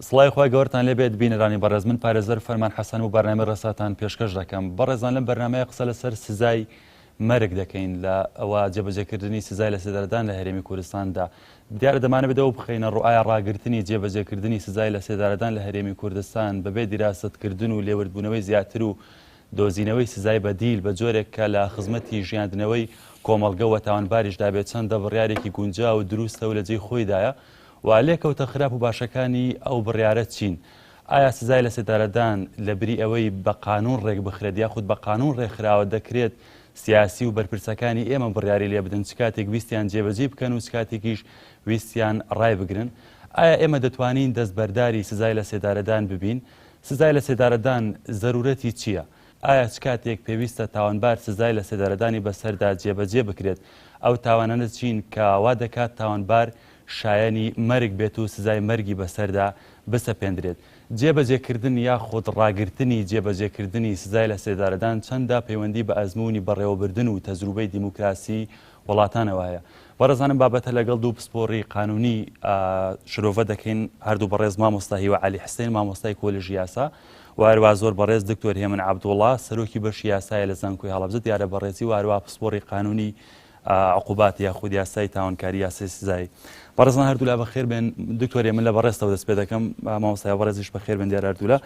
سڵاوی خوای گەورەتان لێ بێت بینەرانی بەڕێز من پارێزەر فەرمان حەسەن و بەرنامەی ڕێساتان پێشکەش دەکەم بەڕێزان لەم بەرنامەیە قسە لەسەر سزای مەرگ دەکەین لە ئەوە جێبەجێکردنی سزای لە سێدارەدان لە هەرێمی کوردستاندا دیارە دەمانەوێت ئەوە بخەینە ڕوو ئایا ڕاگرتنی جێبەجێکردنی سزای لە سێدارەدان لە هەرێمی کوردستان بەبێ دیراستکردن و لێوردبوونەوەی زیاتر و دۆزینەوەی سزای بەدیل بە جۆرێک کە لە خزمەتی ژیاندنەوەی کۆمەڵگە و تاوانباریشدا بێت چەندە بڕیارێکی گونجاو و دروستە و لە جێی خۆیدایە و لێکەوتە خراپ و باشەکانی ئەو بڕیارە چین؟ ئایا سزای لەسێدارەدان لە بری ئەوەی بە قانوون ڕێکبخرێت یاخود بە قانوون ڕێکخراوە دەکرێت سیاسی و بەرپرسەکانی ئێمە بڕیاری لێ بدەن چ کاتێک ویستیان جێبەجێی بکەن و چ کاتێکیش ویستیان ڕایبگرن؟ ئایا ئێمە دەتوانین دەستبەرداری سزای لەسێدارەدان ببین؟ سزای لەسێدارەدان زەرورەتی چییە؟ ئایا چ کاتێک پێویستە تاوانبار سزای لەسێدارەدانی بەسەردا جێبەجێ بکرێت؟ ئەو تاوانانە چین کە وا دەکات تاوانبار شایەنی مەرگ بێت و سزای مەرگی بەسەردا بسەپێندرێت؟ جێبەجێکردن یاخود ڕاگرتنی جێبەجێکردنی سزای لەسێدارەدان چەندە پەیوەندی بە ئەزموونی بەڕێوەبردن و تەجروبەی دیموکراسی وڵاتانەوە هەیە؟ بەڕێزان ئەم بابەتە لەگەڵ دوو پسپۆڕی قانونی شرۆڤە دەکەین، هەردوو بەڕێز مامۆستا هیوا عەلی حسێن مامۆستای کۆلێژی یاسا و هەروا زۆر بەڕێز دکتۆر هێمن عەبدوڵا سەرۆکی بەشی یاسایە لە زانکۆی هەڵەبجە دیارە بەڕێزی و هەروا پسپۆڕی قانونی عقوبات یاخود یاسای تاوانکاری یاسای سزایی بەڕێزان هەردوولا بەخێر بێن دکتۆر من لە بەڕێزتەوە دەست پێ دەکەم مامۆستای بەڕێزیش بەخێر بێن دیارە هەردوولا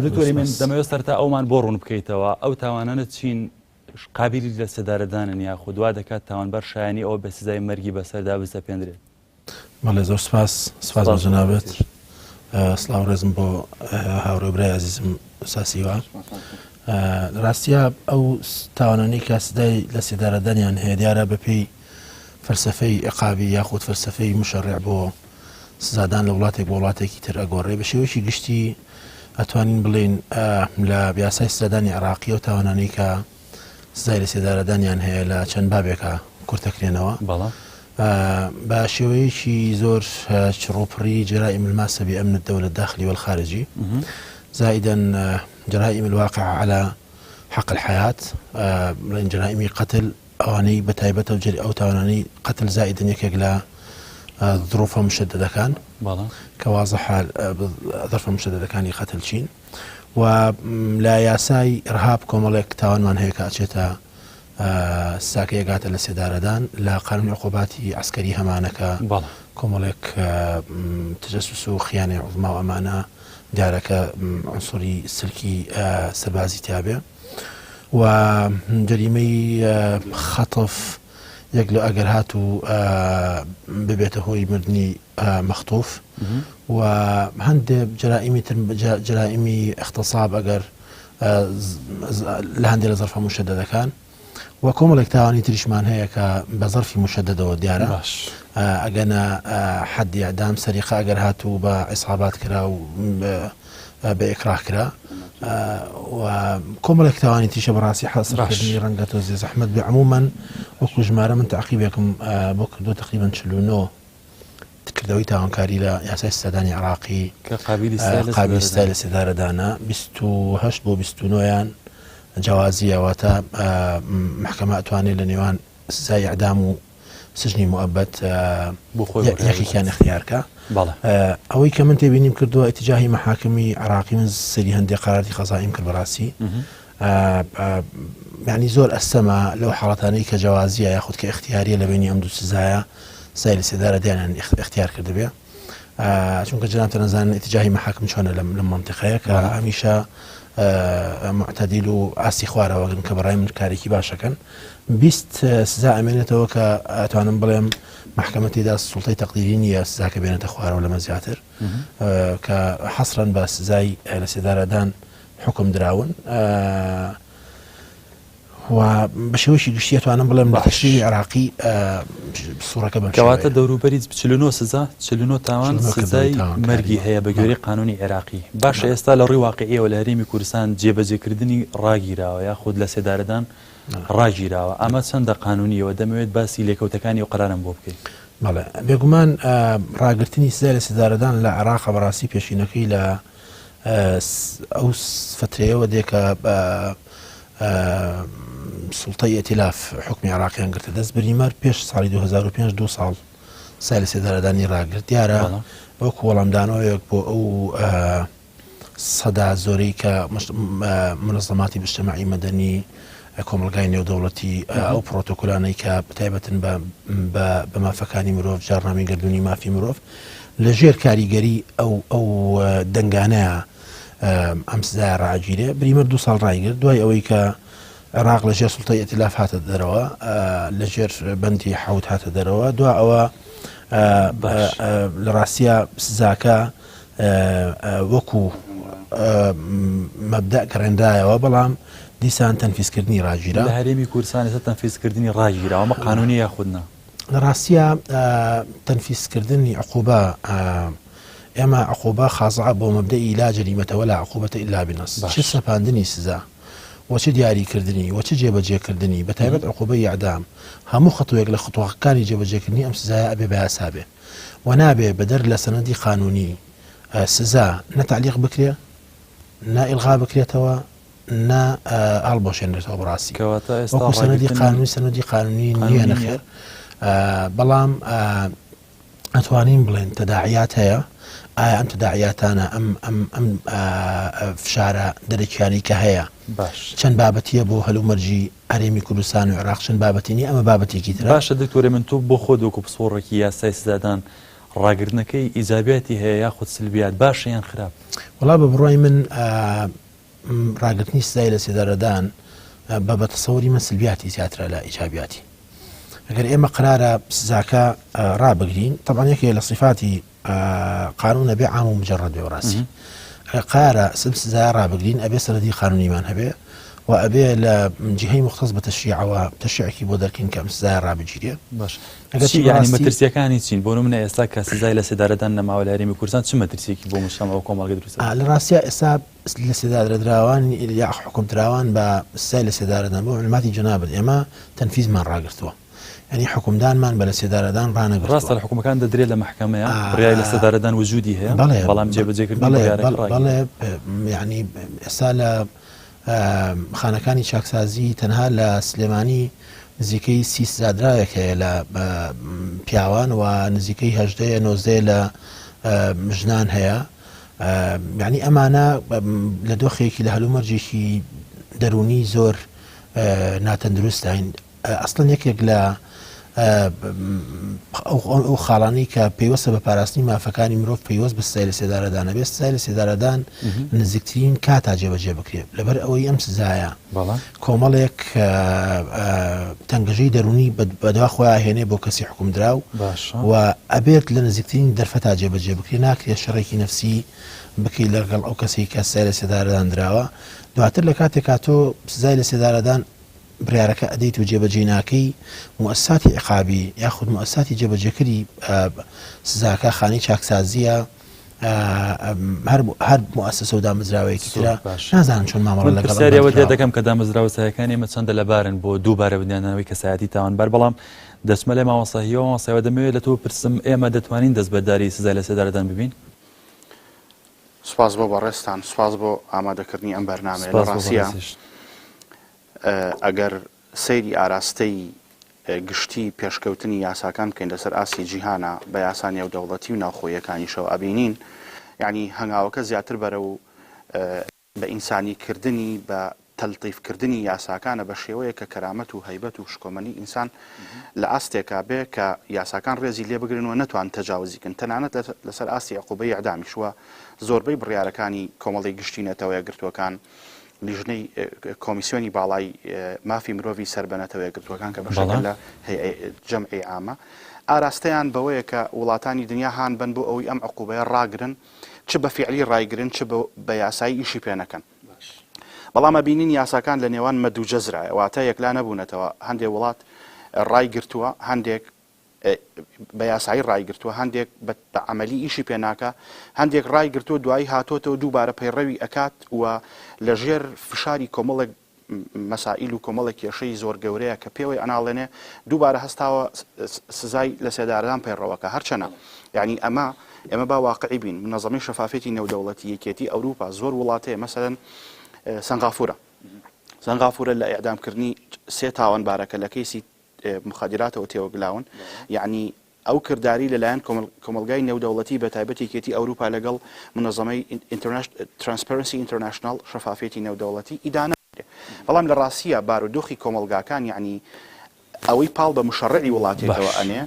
دکتۆری من دەمەوێت سەرتا ئەومان بۆ ڕوون بکەیتەوە ئەو تاوانانە چین قابیلی لە سێدارەدانن یاخود وا دەکات تاوانبار شایانی ئەوە بە سزای مەرگی بەسەردا بسەپێندرێت. بەڵێ زۆر سپاس سپاس بۆ جەنابت سڵاو ڕێزم بۆ هاوڕێ برای ئازیزم ساسیوا ڕاستە ئەو تاوانانەی کە سزای لە سێدارەدانیان هەیە دیارە بەپێی فەلسفەی عقابی یاخود فەلسفەی مشەڕع بۆ سزادان لە وڵاتێک بۆ وڵاتێکی تر ئەگۆڕێ بە شێوەیەکی گشتی ئەتوانین بڵێین لە یاسای سزادانی عێراقی ئەو تاوانانەی کە سزای لەسێدارەدانیان هەیە لە چەند بابێکا کورتەکرێنەوە بە شێوەیەکی زۆر چڕوپڕی جرائم الماسة بأمن الدولة الداخلي والخارجي زائدا جرائم الواقعة على حق الحياة بڵێن جرائمی قتل ئەوانەی بە تایبەت ئەو جەری ئەو تاوانانەی قەتل زائیدن یەکێک لە ظروفە مشەدەدەکان کە وازحە ظرفە مشەدەدەکانی قەتل چین و لە یاسای ئرهاب کۆمەڵێک تاوانمان هەیە کە ئەچێتە سزاکەی ئەگاتە لە سێدارەدان لە قانونی عقوباتی عسکەری هەمانەکە کۆمەڵێک تجسس و خیانەی عوزما و ئەمانە دیارەکە عنصری سلکی سەربازی تیابێ و جەریمەی خەتف یەک لە ئەگەر هاتوو ببێتە هۆی مردنی مەختوف و هەندێک جرائمی تر جرائمی اختصاب ئەگەر لە هەندێک لە زەرفە مشەدەدەکان و کۆمەڵێک تاوانی تریشمان هەیە کە بە زەرفی مشەدەدەوە دیارە ئەگەنە حەدی ئیعدام سەریقە ئەگەر هاتوو بە عیسابات کرا و بە ئیکراه کرا و کۆمەڵێک تاوانی تریشە بەڕاستی حەسرکردنی ڕەنگە تۆزێ زەحمەت بێ عموما وەکو ژمارە من تەعقیبێکم بۆ کردو تقریبا 49 کردەوەی تاوانکاری لە یاسای سزادانی عراقی کە قابلی قابلی سزای لە سێدارەدانە 28 بۆ 29 یان جوازیە واتە محکمە ئەتوانێت لە نێوان سزای ئیعدام و سجنی موئەبەد یەکێکیان اختیار کە ئەوەی کە من تێبینیم کردووە اتجاهی محاکمی عراقی من سەری هەندێک قەراتی قەزاییم کرد بەڕاستی یعنی زۆر ئەستەمە لەو حاڵەتانەی کە جوازیە یاخود کە اختیاریە لە بینی ئەم دوو سزایە سزای لە سێدارە دیانیان اختیار کردبێ چونکە جنابتان ئەزانن ئیتجاهی مەحاکم چۆنە لەم لەم مەنتیقەیە کە هەمیشە معتەدیل و ئاستی خوارەوەگرن کە بەڕای من کارێکی باشەکەن 20 سزا ئەمێنێتەوە کە ئەتوانم بڵێم محکمە تێدا سوڵتەی تەقدیری نییە سزاکە بێنێتە خوارەوە لەمە زیاتر کە حەسرەن بە سزای لە سێدارەدان حکم دراون و بە شێوەیەکی گشتی ئەتوانم بڵێم لە تەشریعی عێراقی سوڕەکە بەم کەواتە دەوروبەری 49 سزا 49 تاوان سزای مەرگی هەیە بە گوێرەی قانونی عێراقی باشە ئێستا لە ڕووی واقعیەوە لە هەرێمی کوردستان جێبەجێکردنی ڕاگیراوە یاخود لە سێدارەدان ڕاگیراوە ئەمە چەندە قانونیەوە دەمەوێت باسی لێکەوتەکانی و قەرارم بۆ بکەیت. بەڵێ بێگومان ڕاگرتنی سزای لە سێدارەدان لە عێراق بەڕاستی پێشینەکەی لە ئەو فترەیەوە دێ کە سوڵتەی ئیتیلاف حوکمی عێراقیان گرتە دەست، بریمەر پێش ساڵی 2005 دوو ساڵ سای لە سێدارەدانی ڕاگرت. دیارە. وەکو وەڵامدانەوەیەک بۆ ئەو سەدا زۆرەی کە منەزەماتی مجتەمەعی مەدەنی، کۆمەڵگای نێودەوڵەتی، ئەو پڕۆتۆکۆلانەی کە تایبەتن بە بە مافەکانی مرۆڤ، جاڕنامەی گەردوونی مافی مرۆڤ، لە ژێر کاریگەری ئەو ئەو دەنگانەیە ئەم سزایە ڕاگیرێ. بریمەر دوو ساڵ ڕایگرت دوای ئەوەی کە عێراق لە ژێر سوڵتەی ئیتلاف هاتە دەرەوە، لە ژێر بەندی حەوت هاتە دەرەوە، دوا ئەوە لە ڕاستیا سزاکە وەکو مەبدەئ گەڕێنرایەوە، بەڵام دیسان تەنفیزکردنی ڕاگیرا. لە هەرێمی کوردستان ئێستا تەنفیزکردنی ڕاگیراوە، ئەمە قانونیە یاخود نا؟ لە ڕاستیا تەنفیزکردنی عقوبە، ئێمە عقوبە خازعە بۆ مەبدەئی لا جریمەتە ولا عقوبەتە الا بنص، چ سەپاندنی سزا و چ دیاریکردنی و چ جێبەجێکردنی، بەتایبەت عقوبەی ئیعدام، هەموو خطوەیەک لە خطوەکانی جێبەجێکردنی ئەم سزایە ئەبێ بە یاسا بێ. و نابێ بەدەر لە سەنەدی قانوونی سزا نە تەعلیق بکرێ نە ئیلغا بکرێتەوە نە هەڵبوەشێنرێتەوە بەڕاستی کەواتە ئێستا وەکو سەنەدی ڕاگرتنی قانونی سەنەدی قانونی نییە قانونی نییە؟ نەخێر بەڵام ئەتوانین بڵێن تەداعیات هەیە ئایا ئەم تەداعیاتانە ئەم ئەم ئەم فشارە دەرەکیانەی کە هەیە باش چەند بابەتیە بۆ هەلومەرجی هەرێمی کوردستان و عێراق چەند بابەتی نیە ئەمە بابەتێکی ترە. باشە دکتۆر من تۆ بۆ خۆت وەکو پسپۆڕێکی یاسای سزادان ڕاگرتنەکەی ئیجابیاتی هەیە یاخود سلبیات باشە یان خراپ؟ وەڵا بە بڕوای من ڕاگرتنی سزای لەسێدارەدان بە بە تەسەوری من سلبیاتی زیاترە لە ئیجابیاتی. ئەگەر ئێمە قرارە سزاکە ڕابگرین تەبعەن یەکێ لە سیفاتی قانون ئەبێ عام و مجرد بێ ڕاستی ئەگەر قارە سم سزای ڕابگرین ئەبێ سەرەدی قانونیمان هەبێ و ئەبێ لە جیهەی مختص بە تەشریعەوە تەشریعێکی بۆ دەرکەین کە ئەم سزایە ڕابگیرێ باش ئەگەر چی چی یعنی بەڕاستی مەترسیەکانی چین بۆ نمونە ئێستا کە سزای لە سێدارەدان نەماوە لە هەرێمی کوردستان چ مەترسیەکی بۆ مجتەمع و کۆمەڵگە دروست دەبێت؟ لە ڕاستیا ئێستا لە سێدارەدراوان یا حوکمدراوان بە سزای لە سێدارەدان بۆ معلوماتی جەنابت ئێمە تەنفیزمان ڕاگرتووە یانی حوکمدانمان بە لەسێدارەدان ڕانەگرتووە. ڕاستە حوکمەکان دەدرێت لە مەحکەمەیە، بڕیاری لەسێدارەدان وجودی هەیە، بەڵام جێبەجێکردنی بڕیارەکە ڕاگیراوە. بەڵێ یانی ئێستا لە خانەکانی چاکسازی تەنها لە سلێمانی نزیکەی 30 سزادراوێک هەیە لە پیاوان و نزیکەی هەژدەیە نۆزدەیە لە ژنان هەیە یعنی ئەمانە لە دۆخێکی لە هەلومەرجێکی دەرونی زۆر ناتەندروستین ئەسڵەن یەکێک لە ئەو خاڵانەی کە پەیوەستە بە پاراستنی مافەکانی مرۆڤ پەیوەست بە سزای لەسێدارەدان ئەبێ سزای لەسێدارەدان نزیکترین کاتا جێبەجێ بکرێت لەبەر ئەوەی ئەم سزایە کۆمەڵێک تەنگەژەی دەرونی بەدوا خۆیان هێنێ بۆ کەسی حکومدراو و ئەبێت لە نزیکترین دەرفەتا جێبەجێ بکرێت ناکرێت شەڕێکی نەفسی بکەیت لەگەڵ ئەو کەسی کە سزای لەسێدارەدان دراوە دواتر لە کاتێکا تۆ سزای لەسێدارەدان بڕیارەکە ئەدەیت و جێبەجێی ناکەی، موئەسساتی عیقابی یاخود موئەسساتی جێبەجێکەری سزاکە خانەی چاکسازییە، هەر هەر موئەسسە و دامەزراوەیەکی ترە، نازانم چۆن مامەڵە من لەگەڵ ئەم پرسیاری ئەوە لێ بەندکراوە. دەکەم کە دامەزراوە سیاسییەکانی ئێمە چەندە لەبارن بۆ دووبارە بنیادنانەوەی کەسایەتی تاوانبار، بەڵام دەچمە لای مامۆستا هیوا، مامۆستا هیوا دەمەوێت لە تۆ بپرسم ئێمە دەتوانین دەستبەرداری سزای لەسێدارەدان ببین؟ سوپاس بۆ بەڕێزتان، سوپاس بۆ ئامادەکردنی ئەم بەرنامەیە. لە سوپاس بۆ ڕاستیا بەڕێزیشت. ئەگەر سەیری ئاراستەی گشتی پێشکەوتنی یاساکان بکەین لەسەر ئاستی جیهانا بە یاسا نێودەوڵەتی و ناوخۆییەکانیشەوە ئەبینین یانی هەنگاوەکە زیاتر بەرەو بە ئینسانی کردنی بە تەلتیف کردنی یاساکانە بە شێوەیەک کە کەرامەت و هەیبەت و شکۆمەنی ئینسان لە ئاستێکا بێ کە یاساکان ڕێزی لێ بگرن و نەتوان تەجاوزی کەن تەنانەت لەسەر ئاستی عقوبەی ئیعدامیش وە زۆربەی بڕیارەکانی کۆمەڵی گشتی نەتەوە یەکگرتووەکان لیژنەی کۆمیسیۆنی باڵای مافی مرۆڤی سەر بە نەتەوە یەکگرتووەکان کە بەشێکە لە جەمعی عامە ئاراستەیان بەوەیە کە وڵاتانی دنیا هان بن بۆ ئەوەی ئەم عقوبەیە ڕاگرن چ بە فیعلی ڕایگرن چ بە یاسایی ئیشی پێ نەکەن. بەڵام ئەبینین یاساکان لە نێوان مەد و جەزرایە واتە یەکلا نەبوونەتەوە هەندێک وڵات ڕایگرتووە هەندێک بە یاسایی ڕایگرتووە، هەندێک بە عەمەلی ئیشی پێ ناکا، هەندێک ڕایگرتووە دوایی هاتۆتەوە دووبارە پەیڕەوی ئەکات و لە ژێر فشاری کۆمەڵێک مەسائیل و کۆمەڵێک کێشەی زۆر گەورەیە کە پێوەی ئەناڵێنێ دووبارە هەستاوە سزای لە سێدارەدان پەیڕەوەکە هەرچەنە یعنی ئەمە ئێمە با واقعی بین منەزەمەی شەفافێتی نێودەوڵەتی یەکێتی ئەوروپا زۆر وڵات هەیە مەسەلەن سەنغافورە سەنغافورە لە ئیعدامکردنی سێ تاوانبارەکە لە کەیسی مخدراتەوە تێوەگلاون یعنی. ئەو کرداری لەلایەن کۆمەڵگای نێودەوڵەتی بە تایبەت یەکێتی ئەوروپا لەگەڵ منەزەمەی Transparency International شەفافیەتی نێودەوڵەتی ئیدانە بکرێ. بەڵام لە ڕاستییا بارودۆخی کۆمەڵگاکان یەعنی ئەوەی پاڵ بە مشەڕعی وڵاتێکەوە باش. ئەنێ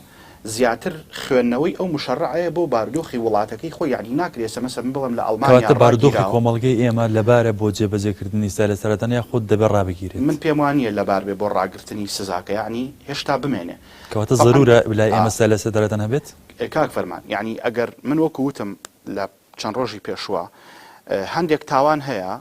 زیاتر خوێندنەوەی ئەو مشەڕعەیە بۆ بارودۆخی وڵاتەکەی خۆی یەعنی ناکرێ ئێستا مەسەلەن من بڵێم لە ئەڵمانیا کەواتە بارودۆخی ڕاگیراوە. کۆمەڵگەی ئێمە لەبارە بۆ جێبەجێکردنی سزای لەسێدارەدان یاخود دەبێ ڕابگیرێت؟ من پێم وا نییە لەبار بێ بۆ ڕاگرتنی سزاکە یەعنی هێشتا بمێنێ. کەواتە تەبعەن زەرورە لای ئا. ئێمە سزای لەسێدارەدان هەبێت؟ کاک فەرمان یەعنی ئەگەر من وەکو وتم لە چەند ڕۆژی پێشووە هەندێک تاوان هەیە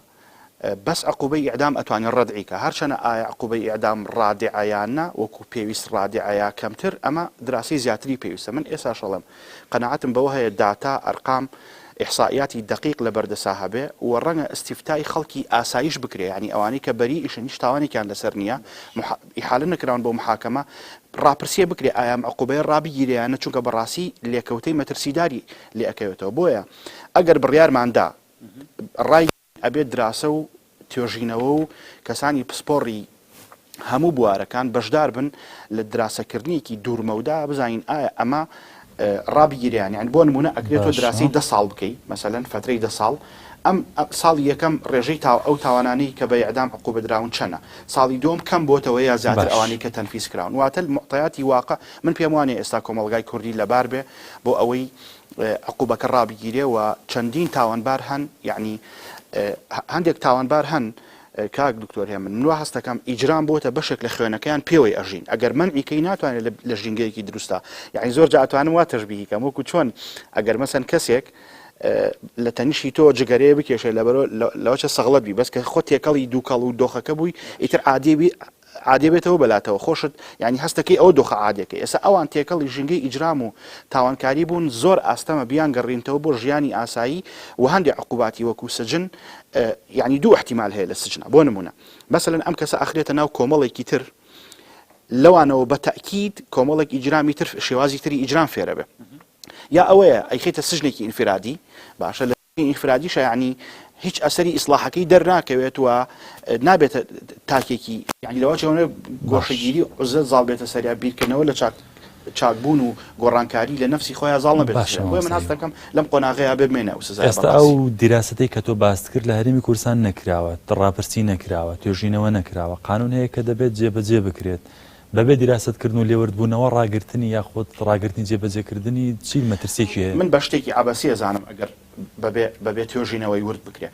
بەس عقوبەی ئیعدام ئەتوانێ ڕەدعی کا هەرچەنە ئایا عقوبەی ئیعدام ڕادعە یان نا وەکو پێویست ڕادعە یا کەمتر ئەمە دراسەی زیاتری پێویستە من ئێساش ئەڵێم قەناعەتم بەوە هەیە داتا ئەرقام ئیحسائیاتی دەقیق لەبەردەسا هەبێ و ڕەنگە ئیستیفتای خەڵکی ئاسایش بکرێ یانی ئەوانەی کە بەریئیشن هیچ تاوانێکیان لەسەر نییە ئیحالە نەکراون بۆ محاکەمە ڕاپرسیە بکرێ ئایا ئەم عقوبەیە ڕابگیرێ یان نە چونکە بەڕاستی لێکەوتەی مەترسیداری لێ ئەکەوێتەوە بۆیە ئەگەر بڕیارمان دا ڕای ئەبێت دراسە و توێژینەوە و کەسانی پسپۆڕی هەموو بوارەکان بەشدار بن لە دراسەکردنێکی دوورمەودا بزانین ئایا ئەمە ڕابگیرێ یان یانی بۆ نمونە ئەکرێت تۆ باشە. دراسەی دە ساڵ بکەی مەسەلەن فەترەی دە ساڵ ئەم ساڵی یەکەم ڕێژەی تا ئەو تاوانانەی کە بە ئیعدام عقوبە دراون چەنە ساڵی دووەم کەم بۆتەوە یا زیاتر باش. ئەوانەی کە تەنفیز کراون واتە معطیاتی واقع من پێم وانیە ئێستا کۆمەڵگای کوردی لەبار بێ بۆ ئەوەی عقوبەکە ڕابگیرێ و چەندین تاوانبار هەن یەعنی هەندێک تاوانبار هەن کاک دکتۆر هێمن من وا هەست دەکەم ئیجرام بۆتە بەشێک لە خوێنەکەیان پێوەی ئەژین ئەگەر مەنعی کەی ناتوانێت لە ژینگەیەکی دروستا یعنی زۆر جا ئەتوانم وا تەشبیهی کەم وەکو چۆن ئەگەر مەسەن کەسێک لە تەنیشی تۆ جگەرەیە بکێشێ لەبەرۆ لەوەچە سەغڵەت بی بەس کە خۆ تێکەڵی دووکەڵ و دۆخەکە بووی ئیتر عادی بی عادی بێتەوە بەلاتەوە خۆشت یانی هەستەکەی ئەوە دۆخە عادیەکەی ئێستا ئەوان تێکەڵی ژینگەی ئیجرام و تاوانکاری بوون زۆر ئاستەمە بیانگەڕینتەوە بۆ ژیانی ئاسایی و هەندێ عقوباتی وەکو سجن یانی دوو احتیمال هەیە لە سجنا بۆ نمونە مەسەلەن ئەم کەسە ئەخرێتە ناو کۆمەڵێکی تر لەوانەوە بە تەئکید کۆمەڵێک ئیجرامی تر شێوازی تری ئیجرام فێرە بێ یا ئەوەیە ئەیخەیتە سجنێکی ئینفرادی باشە لە ئینفرادیشە یانی هیچ ئەسەری ئیسلاحەکەی دەرناکەوێت و نابێتە تاکێکی یانی لەوە چێوە گۆشەگیری عزلەت زاڵ بێتە سەریا بیرکردنەوە لە چاک چاکبوون و گۆڕانکاری لە نەفسی خۆیان زاڵ نەبێت باشە بۆیە من مامۆستا هەست دەکەم لەم قۆناغەیە بێ بمێنێ ئەو سزایە ئێستا ئەو بەڕاستی. دیراسەتەی کە تۆ باست کرد لە هەرێمی کوردستان نەکراوە، ڕاپرسی نەکراوە، توێژینەوە نەکراوە، قانون هەیە کە دەبێت جێبەجێ بکرێت، بەبێ دیراسەتکردن و لێوردبوونەوە ڕاگرتنی یاخود ڕاگرتنی جێبەجێکردنی چی مەترسیەکی هەیە؟ من بە شتێکی عەبەسی ئەزانم ئەگەر بەبێ بەبێ توێژینەوەی ورد بکرێ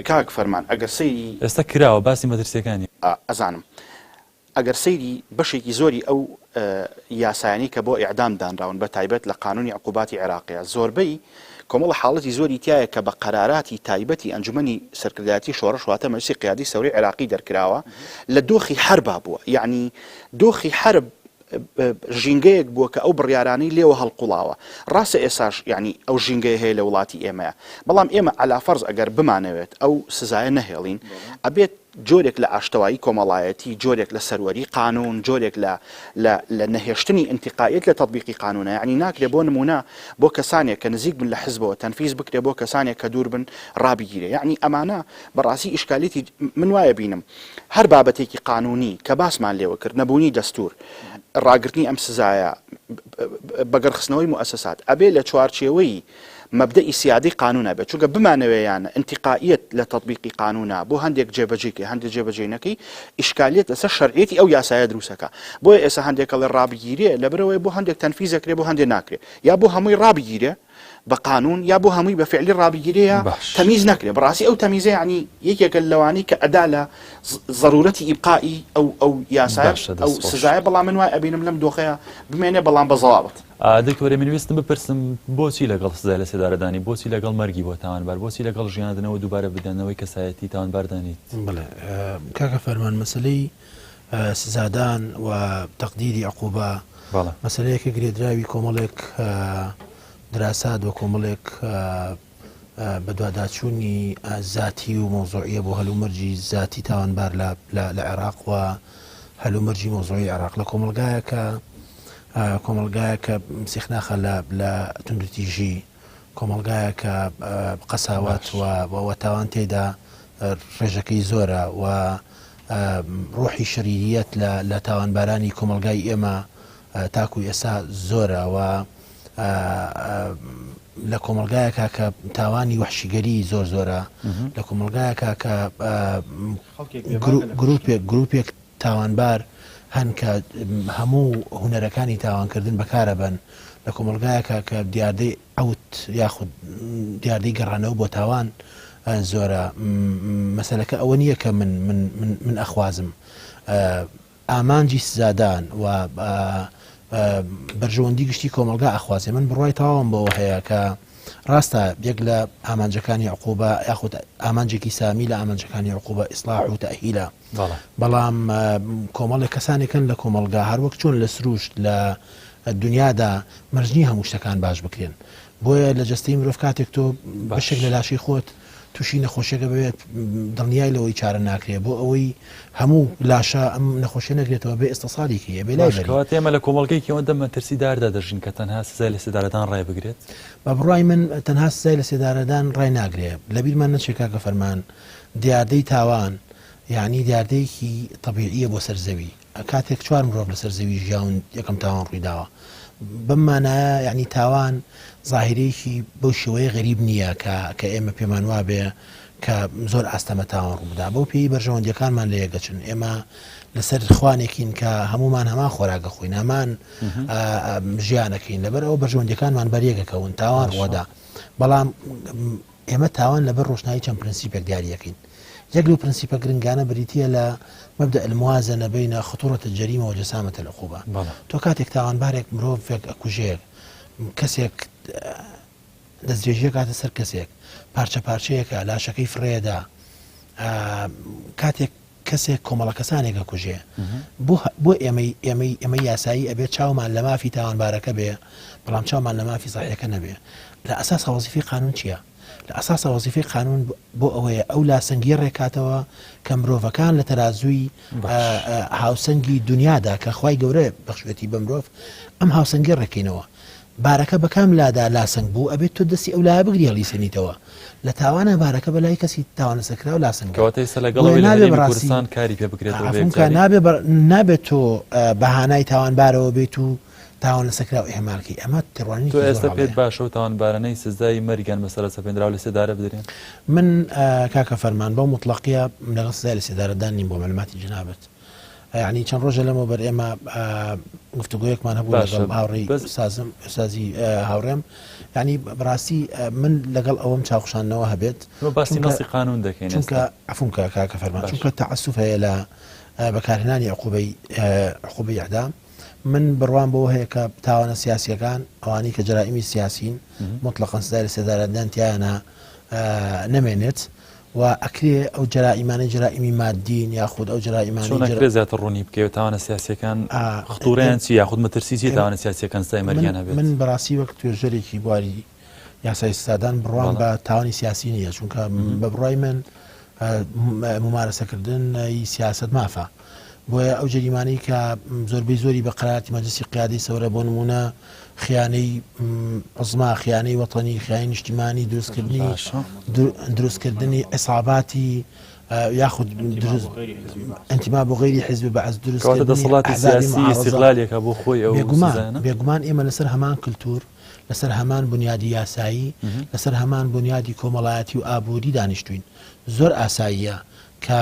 کاک فەرمان ئەگەر سەیری. ئێستا کراوە باسی مەترسیەکانی. ئەزانم ئەگەر سەیری بەشێکی زۆری ئەو یاسایانەی کە بۆ ئیعدام دانراون بە تایبەت لە قانونی عقوباتی عێراقیا زۆربەی کۆمەڵە حاڵەتی زۆری تیایە کە بە قەراراتی تایبەتی ئەنجومەنی سەرکردایەتی شۆڕش واتە مەجلسی قیادی سەوری عێراقی دەرکراوە لە دۆخی حەربا بووە یەعنی دۆخی حەرب ژینگەیەک بووە کە ئەو بڕیارانەی لێوە هەڵقوڵاوە ڕاستە ئێساش یعنی ئەو ژینگەیە هەیە لە وڵاتی ئێمەیە بەڵام ئێمە عەلا فەرز ئەگەر بمانەوێت ئەو سزایە نەهێڵین ئەبێت جۆرێک لە ئاشتەوایی کۆمەڵایەتی، جۆرێک لە سەروەری قانوون، جۆرێک لە لە لە نەهێشتنی ئینتیقائیەت لە تەتبیقی قانوونە، یەعنی ناکرێ بۆ نموونە بۆ کەسانێک کە نزیک بن لە حزبەوە تەنفیز بکرێ بۆ کەسانێک کە دوور بن ڕابگیرێ، یەعنی ئەمانە بە ڕاستی ئیشکالیەتی من وایە بینم هەر بابەتێکی قانوونی کە باسمان لێوە کرد نەبوونی دەستوور، ڕاگرتنی ئەم سزایە، بەگەڕخستنەوەی موئەسەسات ئەبێ لە چوارچێوەی مەبدەئی سیادەی قانونا بێت چونکە بمانەوێ یان ئینتیقائیەت لە تەتبیقی قانونا بۆ هەندێک جێبەجێی کەی هەندێک جێبەجێی نەکەی ئیشکالیەت لەسەر شەرعیەتی ئەو یاسایە دروست ئەکا بۆیە ئێستا هەندێک ئەڵێ ڕابگیرێ لەبەرئەوەی بۆ هەندێک تەنفیز ئەکرێ بۆ هەندێک ناکرێ یا بۆ هەمووی ڕابگیرێ بە قانون یا بۆ هەمووی بە فعلی ڕابگیرێ یا باش. تەمیز نەکرێ بەڕاستی ئەو تەمیزە یعنی یەکێکە لەوانەی کە ئەدا لە زەرورەتی ئیبقائی ئەو ئەو یاسایە باشە ئەو دەست خۆش. سزایە بەڵام من وای ئەبینم لەم دۆخەیە بمێنێ بەڵام بە زەوابت. دکتۆر من ویستم بپرسم بۆچی لەگەڵ سزای لەسێدارەدانی؟ بۆچی لەگەڵ مەرگی بۆ تاوانبار؟ بۆچی لەگەڵ ژیاندنەوە و دووبارە بدەنەوەی کەسایەتی تاوانباردا نیت؟ بەڵێ کاکە فەرمان مەسەلەی سزادان و تەقدیری عقوبە بەڵێ. مەسەلەیەکە گرێدراوی کۆمەڵێک دراسات و کۆمەڵێک بەدواداچوونی زاتی و مەوزوعیە بۆ هەلومەرجی زاتی تاوانبار لە عێراق و هەلومەرجی مەوزوعی عێراق لە کۆمەڵگایەکە کۆمەڵگایەکە سیخناخە لە توندوتیژی کۆمەڵگایەکە قەساوات و تاوان تێدا ڕێژەکەی زۆرە و ڕۆحی شەریریەت لە تاوانبارانی کۆمەڵگای ئێمە. تاکو ئێستا زۆرە و لە کۆمەڵگایەکا کە تاوانی وەحشیگەری زۆر زۆرە، لە کۆمەڵگایەکا کە گروپێک گروپێک تاوانبار هەن کە هەموو هونەرەکانی تاوانکردن بەکارەبەن، لە کۆمەڵگایەکا کە دیاردەی عەوت یاخود دیاردەی گەڕانەوە بۆ تاوان زۆرە، مەسەلەکە ئەوە نییە کە من من من ئەخوازم ئامانجی سزادان و بەرژەوەندی گشتی کۆمەڵگا ئەخوازێ. من بڕوای تەواوم بەوە هەیە کە ڕاستە یەک لە ئامانجەکانی عقوبە یاخود ئامانجێکی سامی لە ئامانجەکانی عقوبە ئیسلاح و تەئهیلە، بەڵام کۆمەڵێک کەسانێکن لە کۆمەڵگا هەروەک چۆن لە سروشت لە دنیادا مەرج نییە هەموو شتەکان باش بکرێن، بۆیە لە جەستەی مرۆڤ کاتێک تۆ بەشێک لە لاشەی خۆت تووشی نەخۆشیەکە ببێت دڵنیای لەوەی چارە ناکرێ بۆ ئەوەی هەموو لاشە ئەم نەخۆشیە نەگرێتەوە بێ ئیستەسالی کەی ئەبێ لای بەری. کەواتە ئێمە لە کۆمەڵگەیەکی ئەوەندە مەترسیداردا دەژین کە تەنها سزای لەسێدارەدان ڕای بگرێت؟ بە بڕوای من تەنها سزای لەسێدارەدان ڕای ناگرێ. لەبیرمان نەچێ کاکە فەرمان دیاردەی تاوان یانی دیاردەیەکی تەبیعیە بۆ سەر زەوی. کاتێک چوار مرۆڤ لەسەر زەوی ژیاون یەکەم تاوان ڕوویداوە. بەم مانایە یانی تاوان زاهیرەیەکی بەو شێوەیە غەریب نییە کە کە ئێمە پێمان وابێ کە زۆر ئاستەمە تاوان ڕووبدا. بەو پێی بەرژەوەندیەکانمان لە یەکەچن. ئێمە لەسەر خوانێکین کە هەموومان هەمان خۆراک ئەخۆین، هەمان ژیان ئەکەین. لەبەر ئەوە بەرژەوەندیەکانمان بەریەکەکەون، تاوان ڕووەدا. بەڵام ئێمە تاوان لەبەر ڕۆشنایی چەند پرنسیپێک دیاری ئەکەین. یەک لەو پرنسیپە گرنگانە بریتییە لە مبدأ الموازنە بین خطورة الجریمە و جسامة العقوبە. تۆ کاتێک تاوانبارێک مرۆڤێک ئەکوژێ، کەسێک دەستدرێژی ئەکاتە سەر کەسێک، پارچە پارچەیەکە، لاشەکەی فڕێدا، کاتێک کەسێک کۆمەڵە کەسانێک ئەکوژێ، بۆ بۆ ئێمەی ئێمەی ئێمەی یاسایی ئەبێ چاومان لە مافی تاوانبارەکە بێ، بەڵام چاومان لە مافی زەحیەکە نەبێ. لە ئەساسا وەزیفەی قانوون چییە؟ لە ئەساسا وەزیفەی قانوون بۆ ئەوەیە ئەو لاسەنگییە ڕێککاتەوە کە مرۆڤەکان لە تەرازووی هاوسەنگی دونیادا کە خوای گەورە بەخشوێتی بە مرۆڤ، ئەم هاوسەنگییە ڕێککەینەوە. بارەکە بە کام لادا لاسەنگ بوو ئەبێت تۆ دەستی ئەو لایە بگری هەڵیسێنیتەوە لە تاوانە بارەکە بە لای کەسی تاوان لەسەرکراو لاسەنگە. کەواتە ئێستا لەگەڵ بۆیە ئەوەی لە نابێ هەرێمی بەڕاستی کوردستان کاری پێ بکرێتەوە بە عەفوم کە یەکجاری. نابێ بە نابێت تۆ بە هانای تاوانبارەوە بێیت و تاوان لەسەرکراو ئیهمال کەی ئەمە تۆ تێڕوانینێکی زۆر ئێستا پێت هەڵەیە. باشە ئەو تاوانبارانەی سزای مەرگیان بەسەرا سەپێندراوە لە سێدارە بدرێن؟ من کاکە فەرمان بەو موتڵەقیە لەگەڵ سزای لەسێدارەدان نیم بۆ مەعلوماتی جەنابت. یەعنی چەند ڕۆژە لەمەوبەر ئێمە گفتوگۆیەکمان هەبوو باشە لەگەڵ هاوڕێی بەس سازم سازی هاوڕێم یعنی بەڕاستی من لەگەڵ ئەوەم چاوخشاندنەوە هەبێت ئێمە باسی چونکە نەسی قانون دەکەین چونکە ئێستا عەفوم کە کاکە فەرمان باشە چونکە تەعەسوف هەیە لە بەکارهێنانی عقوبەی عقوبەی ئیعدام من بڕوام بەوە هەیە کە تاوانە سیاسیەکان ئەوانەی کە جەرائیمی سیاسین موتڵەقەن سزای لەسێدارەدان تیایانە نەمێنێت و ئەکرێ ئەو جەرائیمانەی جەرائیمی مادین یاخود ئەو جەرائیمانەی چۆن جەرا ئەکرێ زیاتر ڕوونی بکەیەوە تاوانە سیاسیەکان خطورەیان چی یاخود مەترسی چی تاوانە سیاسیەکان سزای من مەرگیان هەبێت؟ من بەڕاستی وەک توێژەرێکی بواری یاسای سزادان بڕوام بەڵێ. بە تاوانی سیاسی نییە چونکە بە بڕوای من مومارەسەکردن ی سیاسەت مافە بۆیە ئەو جەریمانەی کە زۆربەی زۆری بە قەراتی مەجلسی قیادەی سەورە بۆ نموونە خیانەی عوزما، خیانەی وەتەنی، خیانەی نیشتیمانی، دروستکردنی باشە. دروستکردنی عیساباتی یاخود دروست ئینتیما بۆ غەیری حیزب بەعس، کەواتە دروستکردنی دەسەڵاتی ئەحزابی سیاسی معارەزە. ئیستیغلالێکە بۆ خۆی ئەو بێگومان سزایانە؟ بێگومان ئێمە لەسەر هەمان کلتور، لەسەر هەمان بونیادی یاسایی، لەسەر هەمان بونیادی کۆمەڵایەتی و ئابووری دانیشتووین. زۆر ئاساییە کە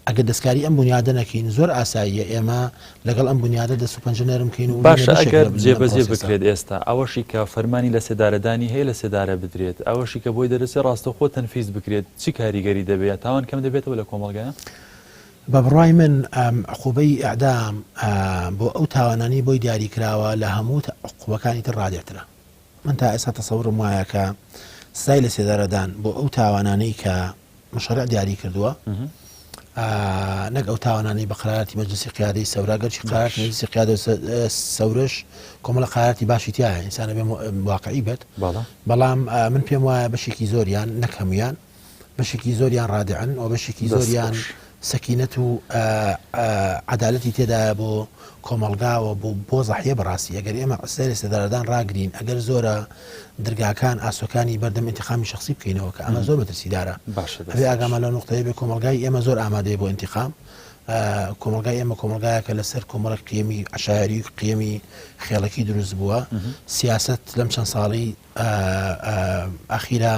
ئەگەر دەستکاری ئەم بونیادە نەکەین، زۆر ئاساییە ئێمە لەگەڵ ئەم بونیادە دەست و پەنجە نەرم کەین و ببینە باشە بەشێک ئەگەر لەم جێبەجێ پرۆسێسە. بکرێت ئێستا ئەوەشی کە فەرمانی لەسێدارەدانی هەیە لەسێدارە بدرێت، ئەوەشی کە بۆی دەرەچێت ڕاستەوخۆ تەنفیز بکرێت چ کاریگەری دەبێت یا تاوان کەم دەبێتەوە لە کۆمەڵگایە؟ بە بڕوای من عقوبەی ئیعدام بۆ ئەو تاوانانەی بۆی دیاری کراوە لە هەموو عقوبەکانی تر ڕادێترە. من تا ئێستا تەسەورم وایە کە سزای لەسێدارەدان بۆ ئەو تاوانانەی کە مشەرع دیاری کردووە نەک ئەو تاوانانەی بە قەراراتی مەجلسی قیادەی سەورا گەرچی قەراراتی مەجلسی قیادە سەورەش کۆمەڵە قەراراتی باشی تیایە ئینسانە بێ واقعی بێت بەڵام من پێم وایە بەشێکی زۆریان نەک هەمویان بەشێکی زۆریان ڕادعن و بەشێکی زۆریان سەکینەت و عەدالەتی تێدایە بۆ کۆمەڵگا و بۆ بۆ زەحیە بەڕاستی ئەگەر ئێمە سەیری لەسێدارەدان ڕاگرین ئەگەر زۆرە درگاکان ئاسۆکانی بەردەم ئینتقامی شەخسی بکەینەوە کە ئەمە زۆر مەترسیدارە باشە ئەبێ دەست ئاگامان خۆش. لەو نوقتەیە بێ کۆمەڵگای ئێمە زۆر ئامادەیە بۆ ئینتقام. کۆمەڵگای ئێمە کۆمەڵگایەکە لەسەر کۆمەڵێک قیەمی عەشایەری و قیەمی خێڵەکی دروست بووە. سیاسەت لەم چەند ساڵەی ئەخیرا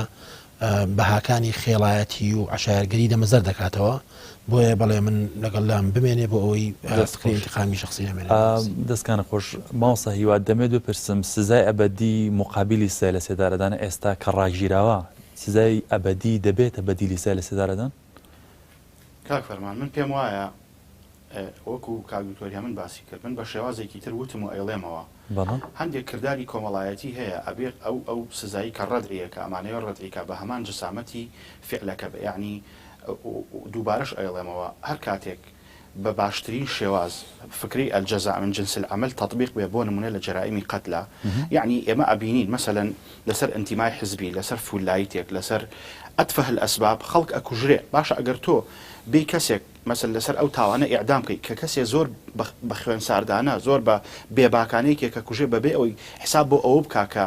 بەهاکانی خێڵایەتی و عەشایەرگەری دەمەزەر دەکاتەوە. بۆیە بەڵێ من لەگەڵ لام بمێنێ بۆ ئەوەی فکری ئینتقامی شەخسی نەمێنێ. دەستکانت خۆش مامۆستا هیوا، دەمەوێت بپرسم سزای ئەبەدی موقابیلی سزای لەسێدارەدانە ئێستا کە ڕاگیراوە سزای ئەبەدی دەبێتە بەدیلی سزای لەسێدارەدان؟ کاک فەرمان من پێم وایە وەکو کاک دکتۆر هێمن باسی کرد من بە شێوازێکی تر وتم و ئەیڵێمەوە هەندێک کرداری کۆمەڵایەتی هەیە ئەبێ ئەو ئەو سزایی کە ڕەدعیە کە ئەمانەوێ ڕەدعی کا بە هەمان جسامەتی فعلەکە بێ یەعنی دووبارەش ئەیڵێمەوە هەر کاتێک بە باشترین شێواز فکرەی الجزاء من جنس العمل تطبیق بێ بۆ نمونە لە جەرائیمی قەتلا یەعنی ئێمە ئەبینین مەسەلەن لەسەر ئینتیمای حزبی لەسەر فولایتێک لەسەر اتفه الاسباب خەڵک ئەکوژرێ باشە ئەگەر تۆ بێی کەسێک مەسەل لەسەر ئەو تاوانە ئیعدام کەی کە کەسێ زۆر بە خوێن ساردانە زۆر بە بێباکانە یەکێک ئەکوژێ بەبێ ئەوەی حساب بۆ ئەوە بکا کە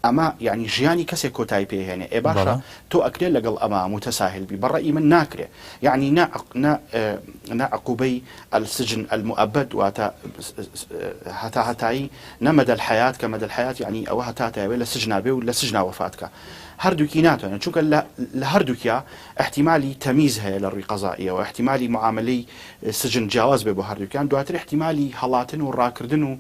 ئەمە یانی ژیانی کەسێک کۆتایی پێ هێنێ ئێ باشە تۆ ئەکرێ لەگەڵ ئەمە موتەساهل بی بە ڕەئی من ناکرێ یانی نە نە نە عقوبەی السجن المؤبد واتە هەتا هەتایی نە مدى الحیات کە مدى الحیات یانی ئەوە هەتا هەتایە لە سجنا بێ و لە سجنا وەفات کا هەردووکی ناتوانێت چونکە لە هەردووکیا ئیحتیمالی تەمیز هەیە لە ڕووی قەزائیەوە، ئیحتیمالی معامەلەی سجن جیاواز بێ بۆ هەردووکیان، دواتر ئیحتیمالی هەڵاتن و ڕاکردن و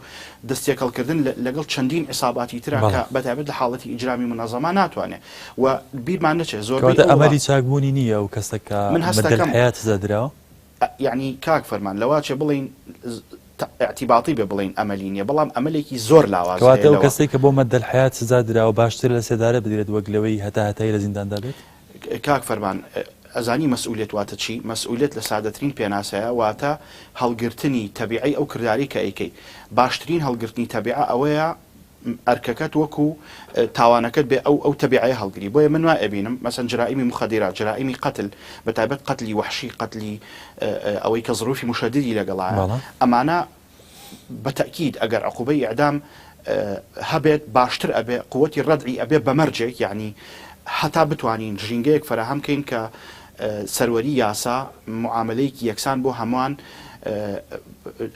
دەستتێکەڵکردن لەگەڵ چەندین عیساباتی ترا کە بەتایبەت لە حاڵەتی ئیجرامی مونەزەما ناتوانێ و بیرمان نەچێ زۆربەی کەواتە ئەمەلی چاکبوونی نییە ئەو کەسە کە مەدەل حەیات سزا دراوە؟ یەعنی کاک فەرمان لەواچێ بڵێین ئیعتیباتی بێ بڵێین ئەمەلی نییە، بەڵام ئەمەلێکی زۆر لاواز هەیە کەواتە ئەو کەسەی کە بۆ مەدەل حەیات سزا دراوە باشترە لە سێدارە بدرێت وەک لەوەی هەتا هەتایی لە زینداندا بێت؟ کاک فەرمان ئەزانی مەسئولیەت واتە چی؟ مەسئولیەت لە سادەترین پێناسەیا واتە هەڵگرتنی تەبیعەی ئەو کردارەی کە ئەیکەی. باشترین هەڵگرتنی تەبیعە ئەوەیە ئەرکەکەت وەکو تاوانەکەت بێ ئەو ئەو تەبیعەیە هەڵگری. بۆیە من وا ئەبینم مەسەن جرائیمی موخەدیرات، جرائیمی قەتل بە تایبەت قەتلی وەحشی، قەتلی ئەوەی کە زروفی موشەددی لەگەڵایە ئەمانە بە تەئکید ئەگەر عقوبەی ئیعدام هەبێت باشتر ئەبێ قوتی ڕەدعی ئەبێ بە مەرجێک یعنی هەتا بتوانین ژینگەیەک فەراهەم کەین کە سەروەری یاسا معاملەیەکی یەکسان بۆ هەمووان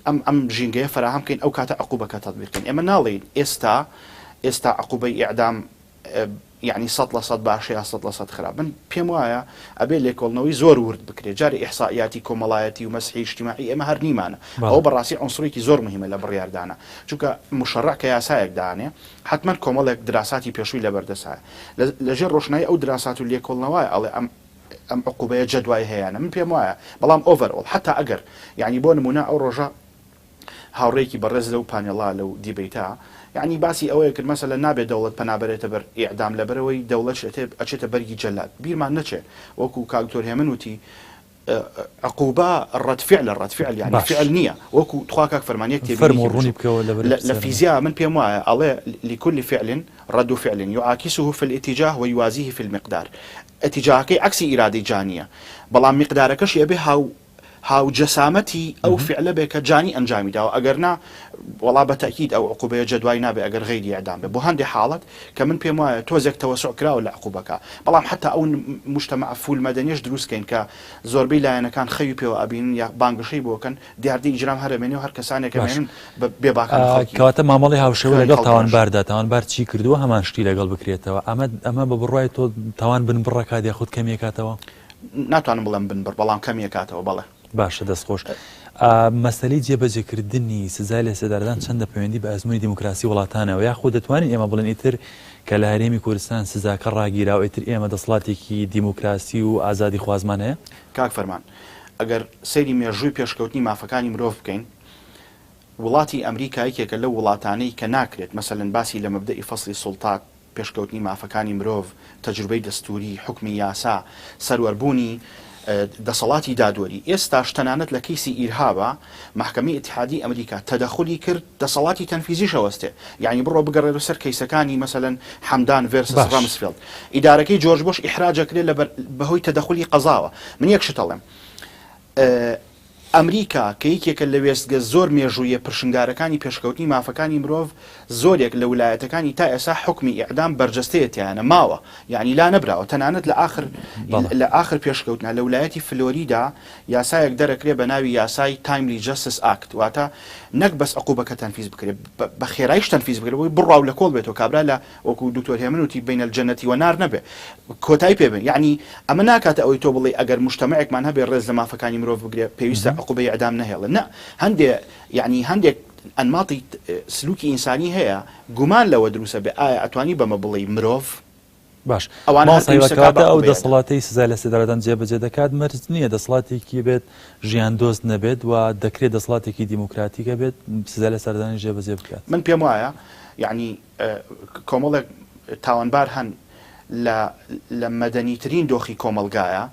ئەم ئەم ژینگەیە فەراهەم کەین ئەو کاتە عقوبەکە تەطبیقین ئێمە ناڵێین ئێستا ئێستا عقوبەی ئیعدام یەعنی 100% باشە یا 100% خراپ من پێم وایە ئەبێ لێکۆڵنەوەی زۆر ورد بکرێت جارێ ئیحسائیاتی کۆمەڵایەتی و مەسحی ئیجتیماعی ئێمە هەر نیمانە ئەوە بەڕاستی عونسڕێکی زۆر مهمە لە بڕیاردانە چونکە مشەڕع کە یاسایەک دانێ حتمما کۆمەڵێک دراساتی پێشووی لەبەردەسایە لەژێر ڕۆشنایی ئەو دراسات و لێکۆڵنەوە ئەڵێ ئەم ئەم عقوبەیە جەدوای هەیە من پێم وایە بەڵام overall حتا ئەگەر یعنی بۆ نمونە ئەو ڕۆژە هاوڕێیەکی بەڕێز لەو پانێڵا لەو debate ە یەعنی باسی ئەوەیە کرد مەسەلەن نابێ دەوڵەت پەنا بەرێتە بەر ئیعدام لەبەرئەوەی دەوڵەت ئەچێتە بەرگی جەلاد بیرمان نەچێ وەکو کاک دکتۆر هێمن وتی عقوبە ڕەد فعلە ڕەد فعل یعنی باش. فعل نییە وەکو تخوا کاک فەرمان یەک تێبینیکی فەرموو ڕوونی بچووک بکەوە لەبەر لە لە پرسیارم. فیزیا من پێم وایە ئەڵێ لكل فعل رد فعل يعاكسه في الاتجاه ويوازيه في المقدار اتجاهەکەی عەکسی ئیرادەی جانییە بەڵام میقدارەکەشی ئەبێ هاو هاوجەسامەتی ئەو فیعلە بێ کە جانی ئەنجامی داوە ئەگەر نا وەڵا بە تەئکید ئەو عقوبەیە جەدوای نابێ ئەگەر غەیری ئیعدام بێ بۆ هەندێ حاڵەت کە من پێم وایە تۆزێک تەوەسوع کراوە لە عقوبەکە بەڵام حەتا ئەو موجتەمەعە فول مەدەنیەش دروست کەین کە زۆربەی لایەنەکان خەوی پێوە ئەبینن یا بانگەشەی بۆ کەن دیاردەی ئیجرام هەر ئەمێنێ و هەر کەسانێک باش ئەمێنن بە بێباکانە خەڵکی کەواتە مامەڵەی هاوشێوە خوێن لەگەڵ هەڵدەڕێژن. تاوانباردا تاوانبار چی کردووە هەمان شتی لەگەڵ بکرێتەوە ئەمە ئەمە بە بڕوای تۆ تاوان بنبڕ ئەکات یاخود کەمی ئەکاتەوە؟ ناتوانم بڵێم بنبڕ بەڵام کەمی ئەکاتەوە بەڵێ. باشە دەست خۆش. مەسەلەی جێبەجێکردنی سزای لەسێدارەدان چەندە پەیوەندی بە ئەزموونی دیموکراسی وڵاتانەوە یاخود دەتوانین ئێمە بڵێین ئیتر کە لە هەرێمی کوردستان سزاکە ڕاگیراوە ئیتر ئێمە دەسەڵاتێکی دیموکراسی و ئازادیخوازمان هەیە؟ کاک فەرمان ئەگەر سەیری مێژووی پێشکەوتنی مافەکانی مرۆڤ بکەین وڵاتی ئەمریکا یەکێکە لەو وڵاتانەی کە ناکرێت مەسەلەن باسی لە مەبدەئی فەسلی سوڵتات پێشکەوتنی مافەکانی مرۆڤ، تەجروبەی دەستووری، حوکمی یاسا، سەروەربوونی دەسەڵاتی دادوەری. ئێستاش تەنانەت لە کەیسی ئیرهابا، مەحکەمەی ئیتیحادیی ئەمریکا تەدەخولی کرد، دەسەڵاتی تەنفیزیش ئەوەستێ. یەعنی بڕۆ بگەڕێرە سەر کەیسەکانی مەسەلەن حەمدان versus باش. ڕەمسفێڵد. ئیدارەکەی جۆرج بۆش ئیحراج ئەکرێ لەبەر بەهۆی تەدەخولی قەزاوە. من یەک شت ئەڵێم. ئەمریکا کە یەکێکە لە وێستگە زۆر مێژوویە پرشنگدارەکانی پێشکەوتنی مافەکانی مرۆڤ زۆرێک لە ولایەتەکانی تا ئێسا حوکمی ئیعدام بەرجەستەیە تیایانە ماوە یانی لا نەبراوە تەنانەت لە ئاخر لە ئاخر پێشکەوتنا لە ولایەتی فلۆریدا یاسایەک دەرەکرێ بە ناوی یاسای Timely Justice Act واتە نەک بەس عقوبەکە تەنفیز بکرێ بە خێرایش تەنفیز بکرێ بۆی بڕوا و لە کۆڵ بێتەوە کابرا لە وەکو دکتۆر هێمن وتی بین الجنة والنار نەبێ کۆتایی پێ بێن یەعنی ئەمە ناکاتە ئەوەی تۆ بڵێی ئەگەر موجتەمەعێکمان هەبێ ڕێز لە مافەکانی مرۆڤ بگرێ پێویستە عقوبەی ئیعدام نەهێڵێ نا هەندێ یەعنی هەندێک ئەنماطی سلوکی ئینسانی هەیە گومان لەوە دروستە بێ ئایا ئەتوانی بەمە بڵێی مرۆڤ باش ئەوانە هەر مامۆستا هیوا پێویستە کا بە کەواتە ئەو عقوبەی ئیعدام. دەسەڵاتەی سزای لەسێدارەدان جێبەجێ دەکات مەرج نییە دەسەڵاتێکی بێت ژیان دۆست نەبێت و دەکرێت دەسەڵاتێکی دیموکراتیک هەبێت سزای لەسێدارەدانیش جێبەجێ بکات. من پێم وایە یەعنی کۆمەڵێک تاوانبار هەن لە لە مەدەنیترین دۆخی کۆمەڵگایە،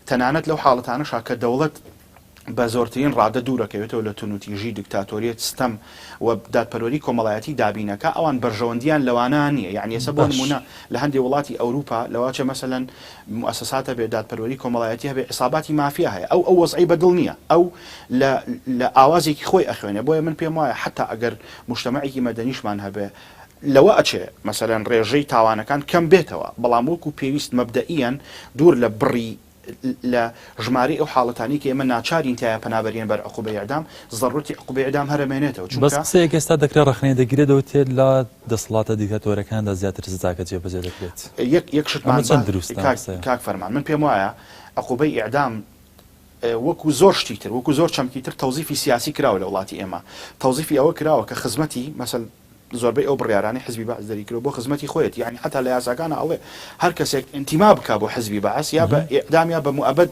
تەنانەت لەو حاڵەتانەشا کە دەوڵەت بە زۆرترین ڕادە دوورەکەوێتەوە لە توندوتیژی، دیکتاتۆریەت، ستەم و دادپەروەری کۆمەڵایەتی دابینەکا، ئەوان بەرژەوەندییان لەوانە نییە. یەعنی ئێستا بۆ باش. نموونە لە هەندێ وڵاتی ئەوروپا لەواچێ مەسەلەن موئەسەسات هەبێ، دادپەروەری کۆمەڵایەتی هەبێ، عیساباتی مافیا هەیە. ئەو ئەو وەزعەی بە دڵ نییە. ئەو لە لە ئاوازێکی خۆی ئەخوێنێ. بۆیە من پێم وایە حەتا ئەگەر موجتەمەعێکی مەدەنیشمان هەبێ لەوە ئەچێ مەسەلەن ڕێژەی تاوانەکان کەم بێتەوە، بەڵام وەکو پێویست مەبدەئیەن دوور لە بڕی لە ژمارەی ئەو حاڵەتانەی کە ئێمە ناچارین تیایا پەنا بەرینە بەر عقوبەی ئیعدام، زەڕورەتی عقوبەی ئیعدام هەر ئەمێنێتەوە، بەس چونکە. قسەیەک ئێستا دەکرێت ڕەخنەی دەگیرێت دەوترێت لە دەسەڵاتە دیکتاتۆرەکاندا زیاتر سزاکە جێبەجێ دەکرێت. یەک یەک شتمان ئەمە چەند با دروستە ئەم کاک قسەیە؟ کاک فەرمان من پێم وایە عقوبەی ئیعدام وەکو زۆر شتی تر وەکو زۆر چەمکی تر تەوزیفی سیاسی کراوە لە وڵاتی ئێمە تەوزیفی ئەوە کراوە کە خزمەتی مەسەل زۆربەی ئەو بڕیارانەی حزبی بەعس دەریکردوە بۆ خزمەتی خۆیەتی یانی حەتا لە یاساکانا ئەڵێ هەر کەسێک ئینتیما بکا بۆ حزبی بەعس یا بە ئیعدام یا بە موئەبەد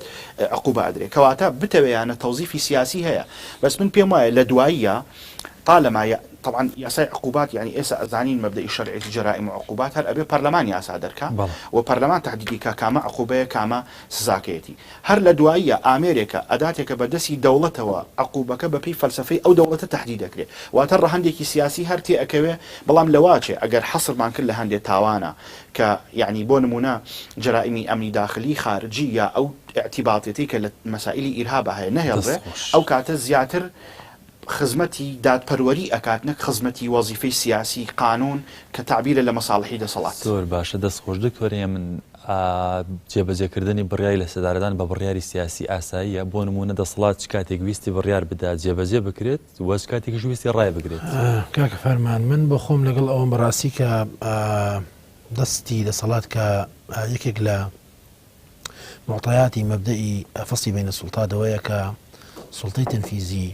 عقوبە ئەدرێ کەواتە بتەوێ یانە تەوزیفی سیاسی هەیە بەس من پێم وایە لە دواییە طالما طبعا یاسای عقوبات یانی ئێسا ئەزانین مەبدەئی شەرعیەتی جەرائیم و عقوبات هەر ئەبێ پەرلەمان یاسا دەرکا و پەرلەمان تەحدیدی کا کامە عقوبەیە کامە سزاکەیەتی هەر لە دواییە ئامێرێکە، ئەداتێکە بە دەستی دەوڵەتەوە، عقوبەکە بە پێی فەلسەفەی ئەو دەوڵەتە تەحدید ئەکرێ. واتە ڕەهەندێکی سیاسی هەر تێ ئەکەوێ، بەڵام لەواچێ ئەگەر حەسرمان کرد لە هەندێ تاوانە کە یەعنی بۆ نموونە جەرائیمی ئەمنی داخلی، خارجی یا ئەو ئیعتیباتیەتەی کە لە مەسائیلی ئیرهابا هەیە نەهێڵرێ، دەست خۆش. ئەو کاتە زیاتر خزمەتی دادپەروەری ئەکات نەک خزمەتی وەزیفەی سیاسی قانوون کە تەعبیرە لە مەساڵحی دەسەڵات. زۆر باشە دەست خۆش دکتۆر هێمن جێبەجێکردنی بڕیاری لەسێدارەدان بە بڕیاری سیاسی ئاساییە بۆ نموونە دەسەڵات چ کاتێک ویستی بڕیار بدا جێبەجێ بکرێت و چ کاتێکیش ویستی ڕایبگرێت؟ کاکە فەرمان من بۆ خۆم لەگەڵ ئەوەم بەڕاستی کە دەستی دەسەڵات کە یەکێک لە معطیاتی مەبدەئی فصلی بین السلطات ئەوەیە کە سوڵتەی تەنفیزی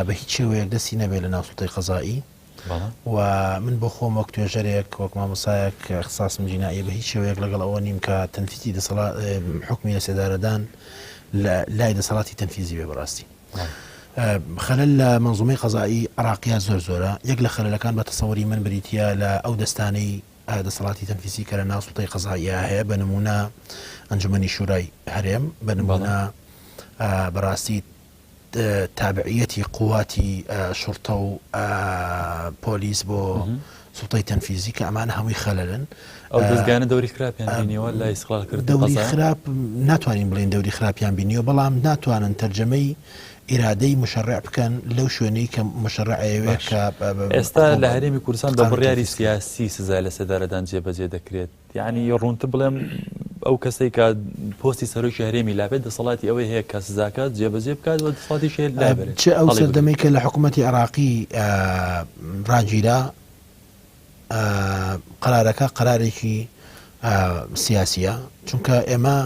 بە هیچ شێوەیەک دەستی نەبێت لە ناو سوڵتەی قەزایی و من بۆ خۆم وەک توێژەرێک وەک مامۆسایەک کە اختصاصم جینائیە بە هیچ شێوەیەک لەگەڵ ئەوە نیم کە تەنفیزی دەسەڵات حکمی لە سێدارەدان لە لای دەسەڵاتی تەنفیزی بێ بەڕاستی خەلەل لە منظومەی قەزایی عراقیە زۆر زۆرە یەک لە خەلەلەکان بە تەسەوری من بریتە لە ئەو دەستانەی دەسەڵاتی تەنفیزی کە لە ناو سوڵتەی قەزائیە هەیە بە نموونە ئەنجومەنی شورای هەرێم بە نموونە بەڕاستی تابعیەتی قواتی شوڕتە و پۆلیس بۆ سوڵتەی تەنفیزی کە ئەمانە هەمووی خەلەلن. ئەو دەزگایانە دەوری خراپیان بینیوە لە ئیستقلال کردنی دەوری قەزا؟ خراپ ناتوانین بڵێین دەوری خراپیان بینیوە بەڵام ناتوانن تەرجەمەی ئیرادەی مشەڕع بکەن لەو شوێنەی کە مشەڕع ئەیەوێت باش کە ئێستا لە عقوبە هەرێمی کوردستان بە قانون بڕیاری تەنفیز بکرێت. سیاسی سزای لەسێدارەدان جێبەجێ دەکرێت یانی ڕوونتر بڵێم ئەو کەسەی کە پۆستی سەرۆکی هەرێمی لابێت دەسەڵاتی ئەوەی هەیە کە سزاکە جێبەجێ بکات و دەسەڵاتیش هەیە لابەرێت چ ئەو هەڵی بگرێت. سەردەمەی کە لە حکوومەتی عێراقی ڕاگیرا قەرارەکە قەرارێکی سیاسیە چونکە ئێمە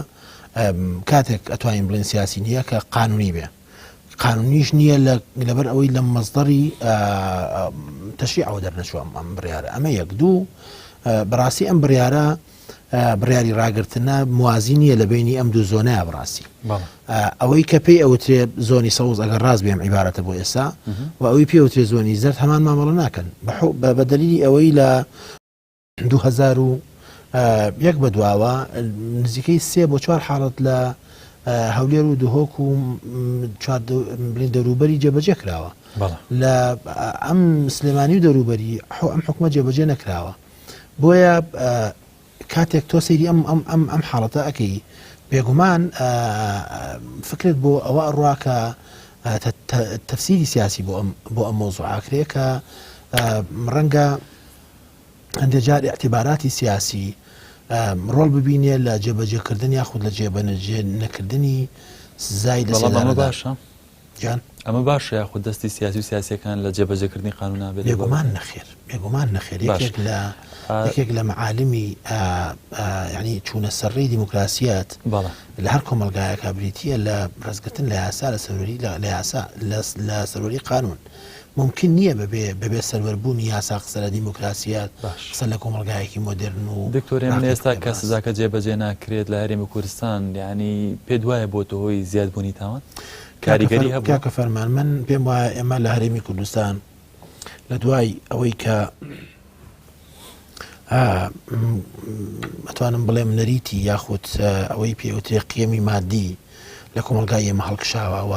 کاتێک ئەتوانین بڵێن سیاسی نییە کە قانونی بێ قانونیش نییە لەبەر ئەوەی لە مەزدەری تەشریعەوە دەرنەچوو ئەم بڕیارە ئەمە یەک دوو بەڕاستی ئەم بڕیارە بڕیاری ڕاگرتنە موازی نییە لە بینی ئەم دوو زۆنەیە بەڕاستی ئەوەی کە پێی ئەوترێ زۆنی سەوز ئەگەر ڕاست بێم عیبارەتە بۆ ئێستا و ئەوی پێوترێ زۆنی زەرد هەمان مامەڵە ناکەن بە دەلیلی ئەوەی لە 2001 بەدواوە نزیکەی سێ بۆ چوار حاڵەت لە هەولێر و دهۆک و بڵین دەوروبەری جێبەجێ کراوە لە ئەم سلێمانی و دەوروبەری ئەم حکومە جێبەجێ نەکراوە بۆیە کاتێک تۆ سەیری ئەم ئەم ئەم ئەم حاڵەتە ئەکەی. بێگومان فکرت بۆ ئەوە ئەڕوا کە تەفسیری سیاسی بۆ ئەم بۆ ئەم مەوزوعە ئەکرێ کە ڕەنگە هەندێک جار ئیعتیباراتی سیاسی ڕۆڵ ببینێ لە جێبەجێکردن یاخود لە جێبەجێ نەکردنی سزای لە بەڵام ئەمە باشە گیان ئەمە باشە یاخود دەستی سیاسی و سیاسیەکان لە جێبەجێکردنی قانون نابێت بێگومان نەخێر بێگومان نەخێر یەکێک لە یەکێک لە معالمی یعنی چوونە سەرڕێی دیموکراسیەت لە هەر کۆمەڵگایەکە بریتە لە ڕێزگرتن لە یاسا لە سەروەری لە یاسا لە سەروەری قانون مومکین نییە بەبێ بەبێ سەروەر بوونی یاسا قسە لە دیموکراسیەت قسە لە کۆمەڵگایەکی مۆدێرن و دکتۆر هێمن ڕاقی ئێستا بکرێ کە بەڕاست. سزاکە جێبەجێ ناکرێت لە هەرێمی کوردستان یانی پێت وایە بۆتە هۆی زیادبوونی تاوان؟ کاکە فەر کاریگەری هەبووە؟ کاکە فەرمان من پێم وایە ئێمە لە هەرێمی کوردستان لە دوای ئەوەی کە ئەتوانم بڵێم نەریتی یاخود ئەوەی پێوترێ قیەمی مادی لە کۆمەڵگای ئێمە هەڵکشاوە و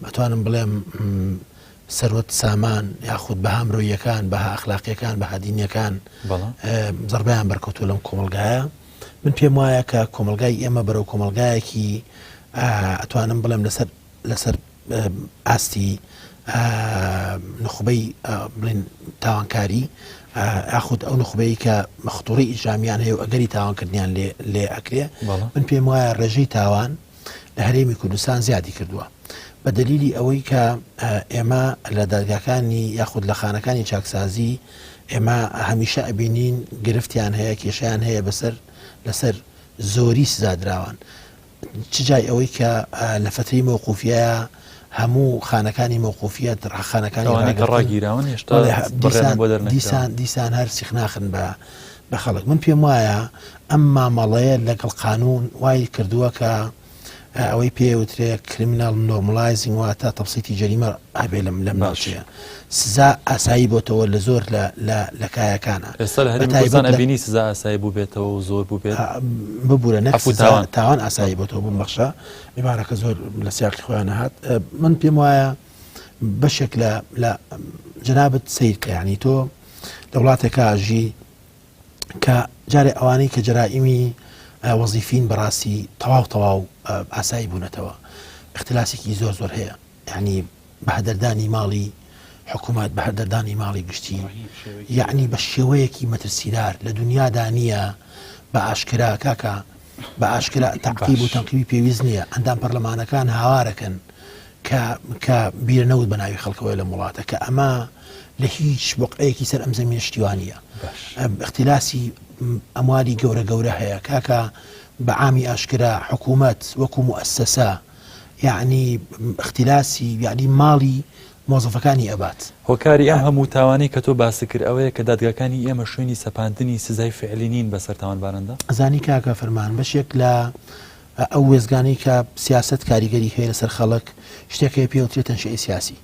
ئەتوانم بڵێم سەروەت سامان یاخود بەها مرۆیەکان بەها ئەخلاقیەکان بەها دینیەکان زەربەیان بەرکەوتووە لەم کۆمەڵگایە من پێم وایە کە کۆمەلگای ئێمە بەرەو کۆمەلگایەکی ئەتوانم بڵێم لەسەر لەسەر ئاستی نخبەی بڵێن تاوانکاری یاخود ئەو نخبەی کە مەختوڕی ئیجرامیان هەیە و ئەگەری تاوانکردنیان لێ ئەکرێ من پێم وایە ڕێژەی تاوان لە هەرێمی کوردستان زیادی کردووە بە دەلیلی ئەوەی کە ئێمە لە دادگاکانی یاخود لە خانەکانی چاکسازی ئێمە هەمیشە ئەبینین گرفتیان هەیە کێشیان هەیە بەسەر لەسەر زۆری سزادراوان چ جای ئەوەی کە لە فەترەی مەوقوفیە هەموو خانەکانی مەوقوفیەت ڕاخانەکانی ئەوانەی کە ڕاگیراون هێشتا بڕیاریان بۆ دەرنەکراوە. دیسان دیسان هەر سیخناخن بە بە خەڵک من پێم وایە ئەم مامەڵەیە لەگەڵ قانون وای کردووە کە ئەوەی پێ وترێ criminal normalizing واتە تەبسیتی جەریمە هەبێ لەم لەم ناوچەیە سزا ئاسایی بۆتەوە لە زۆر لە لە لە کایەکانە ئێستا لە هەرێمی کوردستان ئەبینی سزا ئاسایی بووبێتەوە و زۆر بووبێت؟ ببورە نەک سزا تاوان ئاسایی بۆتەوە بمبەخشە عیبارەکە زۆر لە سیاقی خۆیان هات من پێم وایە بەشێک لە لە جەنابت سیر کە یعنی تۆ لە وڵاتێکا ژی کە جارێ ئەوانەی کە جەرائیمی وەزیفین بەڕاستی تەواو تەواو ئاسایی بوونەتەوە اختلاسێکی زۆر زۆر هەیە یعنی بەهەدەردانی ماڵی حکوومەت بەهەدەردانی ماڵی گشتی یعنی بە شێوەیەکی مەترسیدار لە دنیادا نییە بە ئاشکرا کاکە بە ئاشکرا تەعقیب و تەنقیبی پێویست نییە ئەندام پەرلەمانەکان هاوارەکەن کە کە بیرە نەوت بە ناوی خەڵکەوەیە لەم وڵاتە کە ئەمە لە هیچ بقعەیەکی سەر ئەم زەمینە شتی وا نییە ئیختیلاسی ئەموالی گەورە گەورە هەیە کاکە بە عامی ئاشکرا حکوومەت وەکو موئەسەسە یعنی ئیختیلاسی یعنی ماڵی مۆزەفەکانی ئەبات. هۆکاری ئەم هەموو تاوانەی کە تۆ باست کرد ئەوەیە کە دادگاکانی ئێمە شوێنی سەپاندنی سزای فعلی نین بەسەر تاوانباراندا؟ ئەزانی کاکە فەرمان بەشێک لە ئەو وێستگانەی کە سیاسەت کاریگەری هەیە لەسەر خەڵک شتێک هەیە پێ وترێت تەنشئەی سیاسی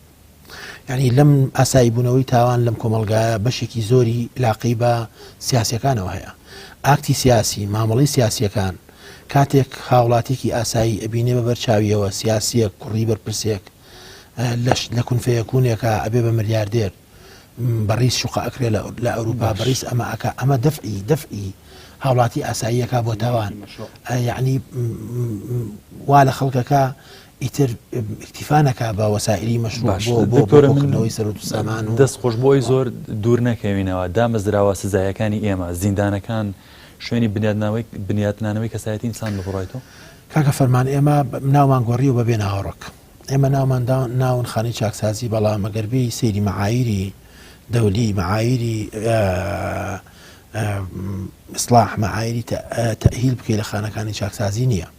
یعنی لەم ئاسایی بوونەوەی تاوان لەم کۆمەڵگایە بەشێکی زۆری لاقەی بە سیاسەکانەوە هەیە ئاکتی سیاسی مامەڵی سیاسیەکان کاتێک هاوڵاتێکی ئاسایی ئەبینێ بە بەرچاویەوە سیاسیەک کوڕی بەرپرسێک لەش لە کونفەیەکونێکە ئەبێ بە ملیاردێر بەڕیز شوقە ئەکرێ لە ئەوروپا بەڕیز ئەمە ئەکا ئەمە دەفعی دەفعی هاوڵاتی ئاساییەکە بۆ تاوان یعنی وا لە خەڵکەکە ئیتر ئیکتیفا نەکا بە وەسائلی مەشروع بۆ بۆ دکتۆرە من کۆکردنەوەی سەروەت و سامان و دەست خۆش بۆی زۆر دوور نەکەوینەوە دامەزراوە سزایەکانی ئێمە زیندانەکان شوێنی بنیادناوەی بنیاتنانەوەی کەسایەتی ئینسان بە بڕای تۆ؟ کاکە فەرمان ئێمە ناومان گۆڕیوە بە بێ ناوەڕۆک ئێمە ناومان دا ناون خانەی چاکسازی بەڵام ئەگەر بێی سەیری مەعایری دەولی مەعایری ئیسڵاح مەعایری تەئهیل بکەی لە خانەکانی چاکسازی نییە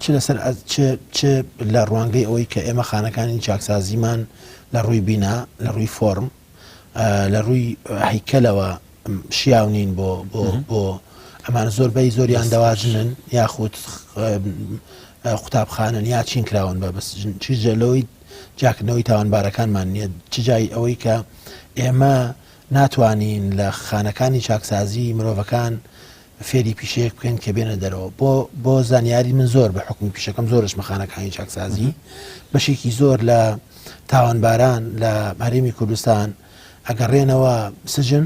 چ لەسەر چ چ لە ڕوانگەی ئەوەی کە ئێمە خانەکانی چاکسازیمان لە ڕووی بینا لە ڕووی فۆرم لە ڕووی هەیکەلەوە شیاو نین بۆ بۆ بۆ ئەمانە زۆربەی زۆریان دەواجنن یاخود قوتابخانەن یا چین کراون بە بەس چیجە لەوەی جاکردنەوەی تاوانبارەکانمان نییە چ جای ئەوەی کە ئێمە ناتوانین لە خانەکانی چاکسازی مرۆڤەکان فێری پیشەیەک بکەین کە بێنە دەرەوە بۆ بۆ زانیاری من زۆر بە حکومی پیشەکەم زۆرشمە خانەکانی چاکسازی بەشێکی زۆر لە تاوانباران لە هەرێمی کوردستان ئەگەڕێنەوە سجن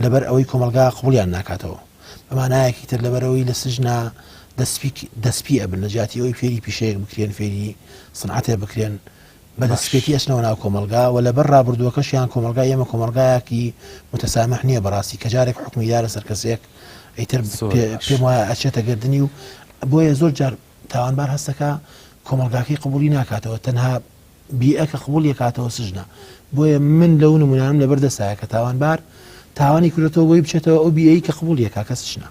لەبەر ئەوەی کۆمەڵگا قبوڵیان ناکاتەوە. بە مانایەکی تر لەبەرئەوەی لە سجنا دەستپی ئەبن لە جیاتی ئەوەی فێری پیشەیەک بکرێن فێری سنعەتێ بکرێن بە دەستپێتی ئەچنەوە ناو کۆمەڵگا و لەبەر ڕابردووەکەشیان کۆمەڵگای ئێمە کۆمەڵگایەکی متەسامح نییە بەڕاستی کە جارێک حوکمی دا لەسەر کەسێک ئیتر پێم وایە ئەچێتە گردنی و بۆیە زۆر جار تاوانبار هەستەکە کۆمەڵگاکەی قبولی ناکاتەوە تەنها بیئە کە قبوڵی ئەکاتەوە سجنە بۆیە من لەو نمونانەم لەبەر دەستایە کە تاوانبار تاوانی کردۆتەوە بۆی بچێتەوە ئەو بیئەی کە قبوڵی ئەکا کە سجنە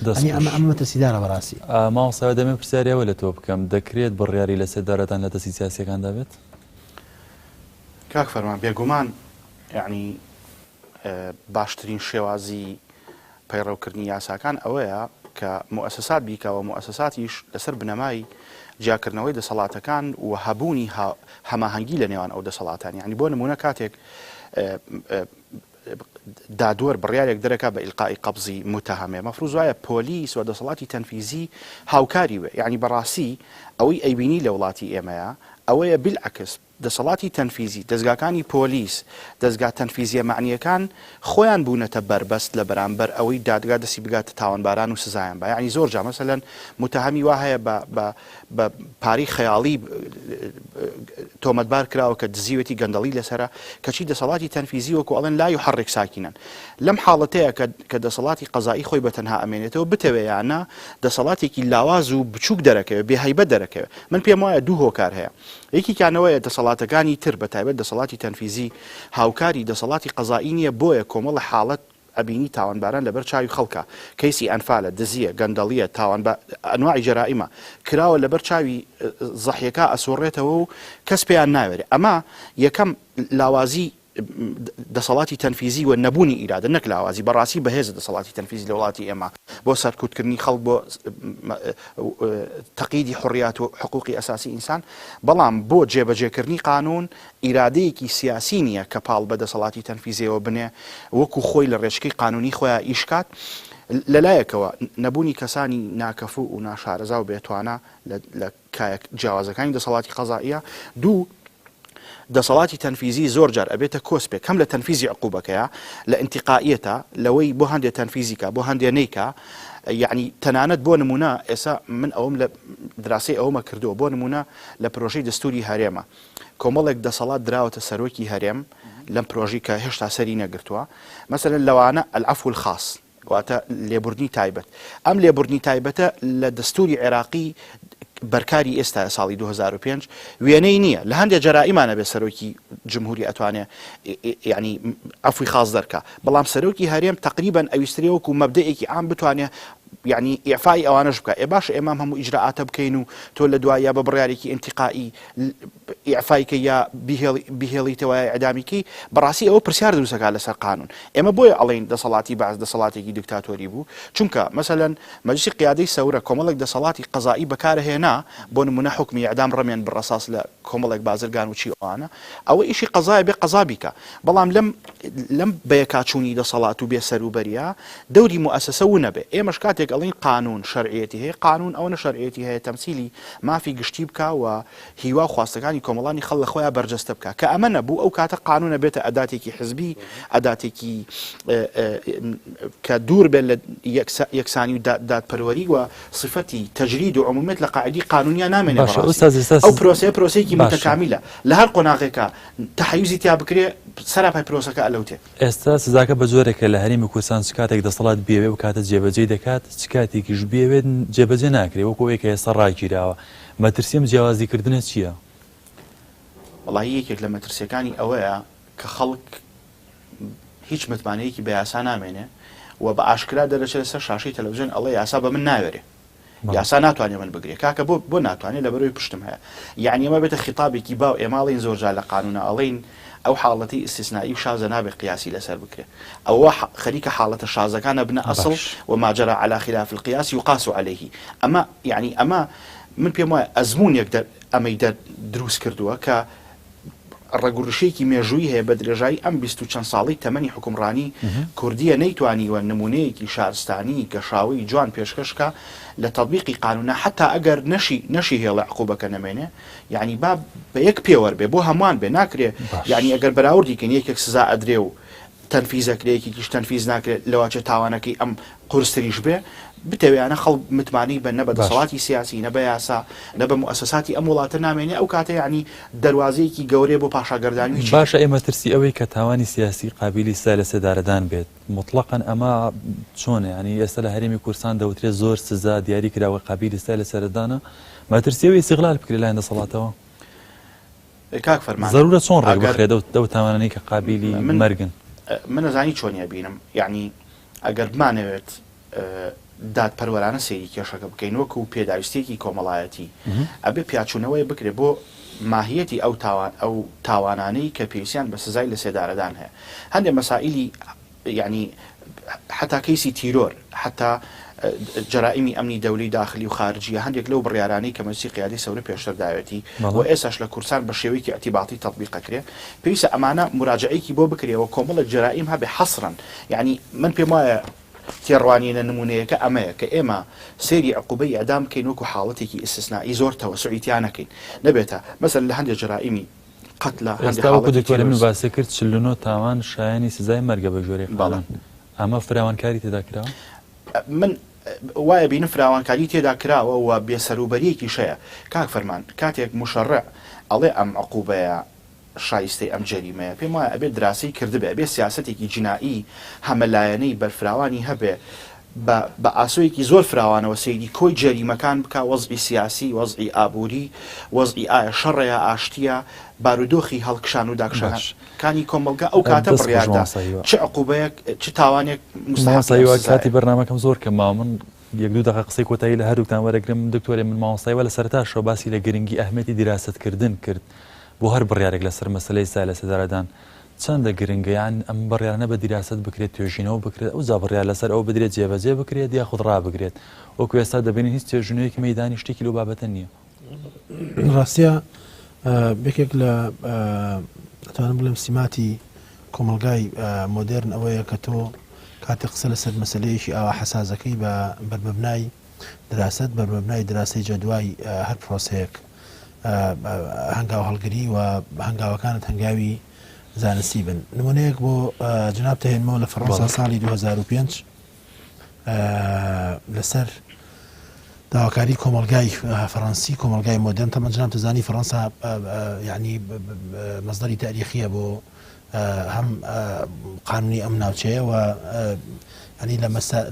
دەست ئەنی ئەمە خۆش. ئەمە مەترسیدارە بەڕاستی. مامۆستا دەمەوێت پرسیاری ئەوە لە تۆ بکەم، دەکرێت بڕیاری لەسێدارەدان لە دەستی سیاسییەکاندا بێت؟ کاک فەرمان بێگومان یەعنی باشترین شێوازی پەیڕەوکردنی یاساکان ئەوەیە کە موئەسەسات بیکا و موئەسەساتیش لەسەر بنەمای جیاکردنەوەی دەسەڵاتەکان و هەبوونی هەماهەنگی لە نێوان ئەو دەسەڵاتان یانی بۆ نموونە کاتێک دادوەر بڕیارێک دەرەکا بە ئیلقائی قەبزی متهمێ مەفروز وایە پۆلیس و دەسەڵاتی تەنفیزی هاوکاری وێ یعنی بەڕاستی ئەوەی ئەیبینی لە وڵاتی ئێمەیە ئەوەیە بالعکس دەسەڵاتی تەنفیزی، دەزگاکانی پۆلیس، دەزگا تەنفیزیە مەعنیەکان خۆیان بوونەتە بەربەست لە بەرامبەر ئەوەی دادگا دەستی بگاتە تاوانباران و سزایان با. یەعنی زۆر جار مەسەلەن موتەهەمی وا هەیە بە بە بە پارەی خەیاڵی تۆمەتبار کراوە کە دزیوێتی گەندەڵی لەسەرە، کەچی دەسەڵاتی تەنفیزی وەکو ئەڵێن لا یحرک ساکینا. لەم حاڵەتەیە کە کە دەسەڵاتی قەزائی خۆی بە تەنها ئەمێنێتەوە بتەوێ یا نا دەسەڵاتێکی لاواز و بچووک دەرەکەوێ، بێ هەیبەت دەرەکەوێ. من پێم وایە دوو هۆکار هەیە. یەکێکیان ئەوەیە دەسەڵاتەکانی تر بە تایبەت دەسەڵاتی تەنفیزی هاوکاری دەسەڵاتی قەزائی نییە بۆیە کۆمەڵە حاڵەت ئەبینی تاوانباران لەبەر چاوی خەڵکە کەیسی ئەنفالە دزیە گەندەڵیە تاوان بە ئەنواعی جەرائیمە کراوە لەبەر چاوی زەحیەکە ئەسوڕێتەوە و کەس پێیان ناوێرێ ئەمە یەکەم لاوازی دەسەڵاتی تەنفیزی و نەبوونی ئیرادە نەک لاوازی، بەڕاستی بەهێزە دەسەڵاتی تەنفیزی لە وڵاتی ئێمە بۆ سەرکوتکردنی خەڵک بۆ تەقیدی حڕیات و حقوقی ئەساسی ئینسان، بەڵام بۆ جێبەجێکردنی قانوون ئیرادەیەکی سیاسی نییە کە پاڵ بە دەسەڵاتی تەنفیزیەوە بنێ وەکو خۆی لە ڕێچکەی قانوونی خۆیا ئیش کات. لەلایەکەوە نەبوونی کەسانی ناکەفوو و ناشارەزا و بێتوانا لە کایە جیاوازەکانی دەسەڵاتی قەزائیە، دوو، دەسەڵاتی تەنفیزی زۆر جار ئەبێتە کۆسپێک هەم لە تەنفیزی عقوبەکەیا، لە ئینتیقائیەتا، لەوەی بۆ هەندێ تەنفیزی کا بۆ هەندێ نەیکا، یەعنی تەنانەت بۆ نموونە ئێستا من ئەوەم لە دراسەی ئەوەمە کردووە بۆ نموونە لە پرۆژەی دەستووری هەرێمە کۆمەڵێک دەسەڵات دراوەتە سەرۆکی هەرێم لەم پرۆژەی کە هێشتا سەری نەگرتووە مەسەلەن لەوانە العفو الخاص واتە لێبوردنی تایبەت. ئەم لێبوردنی تایبەتە لە دەستوری عێراقی بەرکاری ئێستایە ساڵی 2005 وێنەی نییە لە هەندێک جەرائیما نەبێ سەرۆکی جمهوری ئەتوانێ یعنی عەفوی خاص دەرکا بەڵام سەرۆکی هەرێم تقریبا ئەویسترێ وەکو مەبدەئێکی عام بتوانێ یعنی ئیعفای ئەوانەش بکە ئێ باشە ئێمام هەموو ئیجرائاتە بکەین و تۆ لە دوایە بە بڕیارێکی ئینتیقائی ئیعفای کەی یا بیهێڵیتەوە یا ئیعدامی کەی، بەڕاستی ئەوە پرسیار دروست ئەکات لەسەر قانون. ئێمە بۆیە ئەڵێین دەسەڵاتی بەعس دەسەڵاتێکی دیکتاتۆری بوو، چونکە مەسەلەن مەجلسی قیادەی سەورە کۆمەڵێک دەسەڵاتی قەزائی بەکارهێنا، بۆ نموونە حوکمی ئیعدام ڕمێن بڕەساس لە کۆمەڵێک بازرگان و چی ئەوانە، ئەوە ئیشی قەزایە بێ قەزا بیکا. بەڵام لەم لەم بەیەکاچوونی دەسەڵات و بێ سەروبەریە دەوری موئەسەسە ونەبێ. ئێمەش کاتێک ئەڵێین قانون شەرعیەتی هەیە، قانون ئەوەنە شەرعیەتی هەیە تەمسیلی مافی گشتی بکا و هیوا و خواستەکانی کۆمەڵانی خەڵک لە خۆیا بەرجەستە بکا. کە ئەمە نەبوو ئەو کاتە قانون ئەبێتە ئەداتێکی حزبی، ئەداتێکی کە دوور بێت لە یەکسانی و دادپەروەری و سیفەتی تەجرید و عمومیەت لە قاعیدەی قانونیا نامێنێ باشە بەڕاستی. ئوستاز ئێستا ئەو پرۆسەیە پرۆسەیەکی باشە. متەکامیلە. لە هەر قۆناغێکا تەحەیوزی تیا بکرێ سەراپای پرۆسەکە ئەلەوتێ. ئێستا سزاکە بە جۆرێکە لە هەرێمی کوردستان چ کاتێک دەسەڵات بیەوێ ئەو کاتە جێبەجێی دەکات، چ کاتێکیش بیەوێت جێبەجێ ناکرێ، وەکو ئەوەی کە ئێستا ڕاگیراوە. مەترسی ئەم جیاوازیکردنە چییە؟ وەڵاهی یەکێک لە مەترسیەکانی ئەوەیە کە خەڵک هیچ متمانەیەکی بە یاسا نامێنێ و بە ئاشکرا دەرەچێت لەسەر شاشەی تەلەڤزیۆن ئەڵێ یاسا بە من ناوێرێ. یاسا ناتوانێ من بگرێ کاکە بۆ بۆ ناتوانێ لەبەرەوەی پشتم هەیە یعنی ئەمە بێتە خیتابێکی باو ئێمە ئەڵێین زۆر جار لە قانونا ئەڵێین ئەو حاڵەتی ئیستیسنائی و شازە نابێ قیاسی لەسەر بکرێ ئەوە خەریکە حاڵەتە شازەکان ئەبنە ئەسڵ باش. و ما جرى على خلاف القياس يقاس عليه ئەمە یعنی ئەمە من پێم وایە ئەزموونێک دەر ئەمەی دەر دروست کردووە کە ڕەگوڕیشەیەکی مێژوویی هەیە بە درێژایی ئەم 20 و چەند ساڵەی تەمەنی حوکمڕانی کوردییە نەیتوانیوە نموونەیەکی شارستانی گەشاوەی جوان پێشکەش کا لە تەتبیقی قانونا حەتا ئەگەر نەشی نەشی هێڵێ عقوبەکە نەمێنێ یانی با بە یەک پێوەر بێ بۆ هەمووان بێ ناکرێ باش. یانی ئەگەر بەراوردی کەین یەکێک سزا ئەدرێ و. تەنفیز ئەکرێ یەکێکیش تەنفیز ناکرێت لەواچێ تاوانەکەی ئەم قورستریش بێ بتەوێ یانە خەڵک متمانەی بە نە بە دەسەڵاتی سیاسی نە بە یاسا نە بە موئەسەساتی ئەم وڵاتە نامێنێ ئەو کاتە یانی دەروازەیەکی گەورەیە بۆ پاشاگەردانی و هیچی باشە ئێ مەترسی ئەوەی کە تاوانی سیاسی قابیلی سزای لەسێدارەدان بێت موتڵەقەن ئەمە چۆنە یانی ئێستا لە هەرێمی کوردستان دەوترێت زۆر سزا دیاری کراوە قابیلی سزای لەسێدارەدانە مەترسی ئەوەی ئیستیغلال بکرێت لایەن دەسەڵاتەوە؟ کاک فەرمان زەرورە چۆن ڕێک بخرێت ئەو تاوانانەی کە قابیلی مەرگن؟ من ئەزانی چۆنی ئەبینم یانی ئەگەر بمانەوێت دادپەروەرانە سەیری کێشەکە بکەین وەکو پێداویستیەکی کۆمەڵایەتی ئەبێ پیاچوونەوەی بکرێت بۆ ماهیەتی ئەو تاوان ئەو تاوانانەی کە پێویستیان بە سزای لەسێدارەدان هەیە هەندێک مەسائلی یانی حەتا کەیسی تیرۆر، حەتا جەرائیمی ئەمنی دەولی داخلی و خارجیە، هەندێک لەو بڕیارانەی کە مەجلسی قیادەی سەورە پێشتر داوێتی و ئێستاش لە کوردستان بە شێوەیەکی ئیعتیباتی تەتبیق ئەکرێ، پێویستە ئەمانە موراجەعەیەکی بۆ بکرێ و کۆمەڵێک جەرائیم هەبێ حەسرەن یانی من پێم وایە تێڕوانینە نموونەیەکە ئەمەیە کە ئێمە سەیری عقوبەی ئیعدام بکەین وەکو حاڵەتێکی ئیستسنائی زۆر تەوەسوعی تیا نەکەین نەبێتە مەسەلەن لە هەندێک جەرائیمی قەتلە هەندێ ئێستا وەکو حاڵەتی دکتۆر هێمن تیرۆرست. باسی کرد 49 تاوان شایەنی سزای مەرگە بە گوێرەی بەڵێ. قانون ئەمە فراوانکاری تێدا کراوە؟ من وایە بینم فراوانکاری تێدا کراوە و بێسەروبەریەکیش هەیە کاک فەرمان کاتێک موشەڕع ئەڵێ ئەم عقوبەیە شایستەی ئەم جەریمەیە پێم وایە ئەبێ دراسەی کردبێ ئەبێ سیاسەتێکی جینائی هەمەلایەنەی بەرفراوانی هەبێ بە بە ئاسۆیەکی زۆر فراوانەوە سەیری کۆی جەریمەکان بکا، وەزعی سیاسی، وەزعی ئابووری، وەزعی ئایا شەڕە یا ئاشتییە، بارودۆخی هەڵکشان و باش. داکشانەکانی کۆمەڵگا، ئەو کاتە دەست خۆش بڕیار دا مامۆستا هیوا. چ عقوبەیەک، چ تاوانێک موستەحەقی مامۆستا ئەم هیوا کاتی سزایە. بەرنامەکەم زۆر کەم ماوە من یەک دوو دەقە قسەی کۆتایی لە هەردووکتان وەرەگرم، دکتۆر هێمن مامۆستا هیوا لە سەرەتاشەوە باسی لە گرنگی ئەهمیەتی دیراسەتکردن کرد بۆ هەر بڕیارێک لەسەر مەسەلەی سزای لەسێدارەدان، چەندە گرنگە یان ئەم بڕیارانە بە دیراسەت بکرێت توێژینەوە بکرێت ئەوجا بڕیار لەسەر ئەوە بدرێت جێبەجێ بکرێت یاخود ڕابگرێت وەکو ئێستا دەبینین هیچ توێژینەوەیەکی مەیدانی شتێکی لەو بابەتە نییە. ڕاستە یەکێک لە ئەتوانم بڵێم سیماتی کۆمەڵگای مۆدێرن ئەوەیە کە تۆ کاتێک قسە لەسەر مەسلەیەکی ئاوا حەسازەکەی بە بەرمەبنای دراسەت بەرمەبنای دراسەی جەدوای هەر پرۆسەیەک هەنگاو هەڵگری و هەنگاوەکانت هەنگاوی زانستی بن نمونەیەک بۆ جناب تهێنمەوە لە فەڕەنسا ساڵی 2005 لەسەر داواکاری کۆمەلگای فەڕەنسی کۆمەلگای مۆدرن تەمە جناب تزانی فەڕەنسا یعنی مەزدەری تاریخیە بۆ هەم قانونی ئەم ناوچەیە و ینی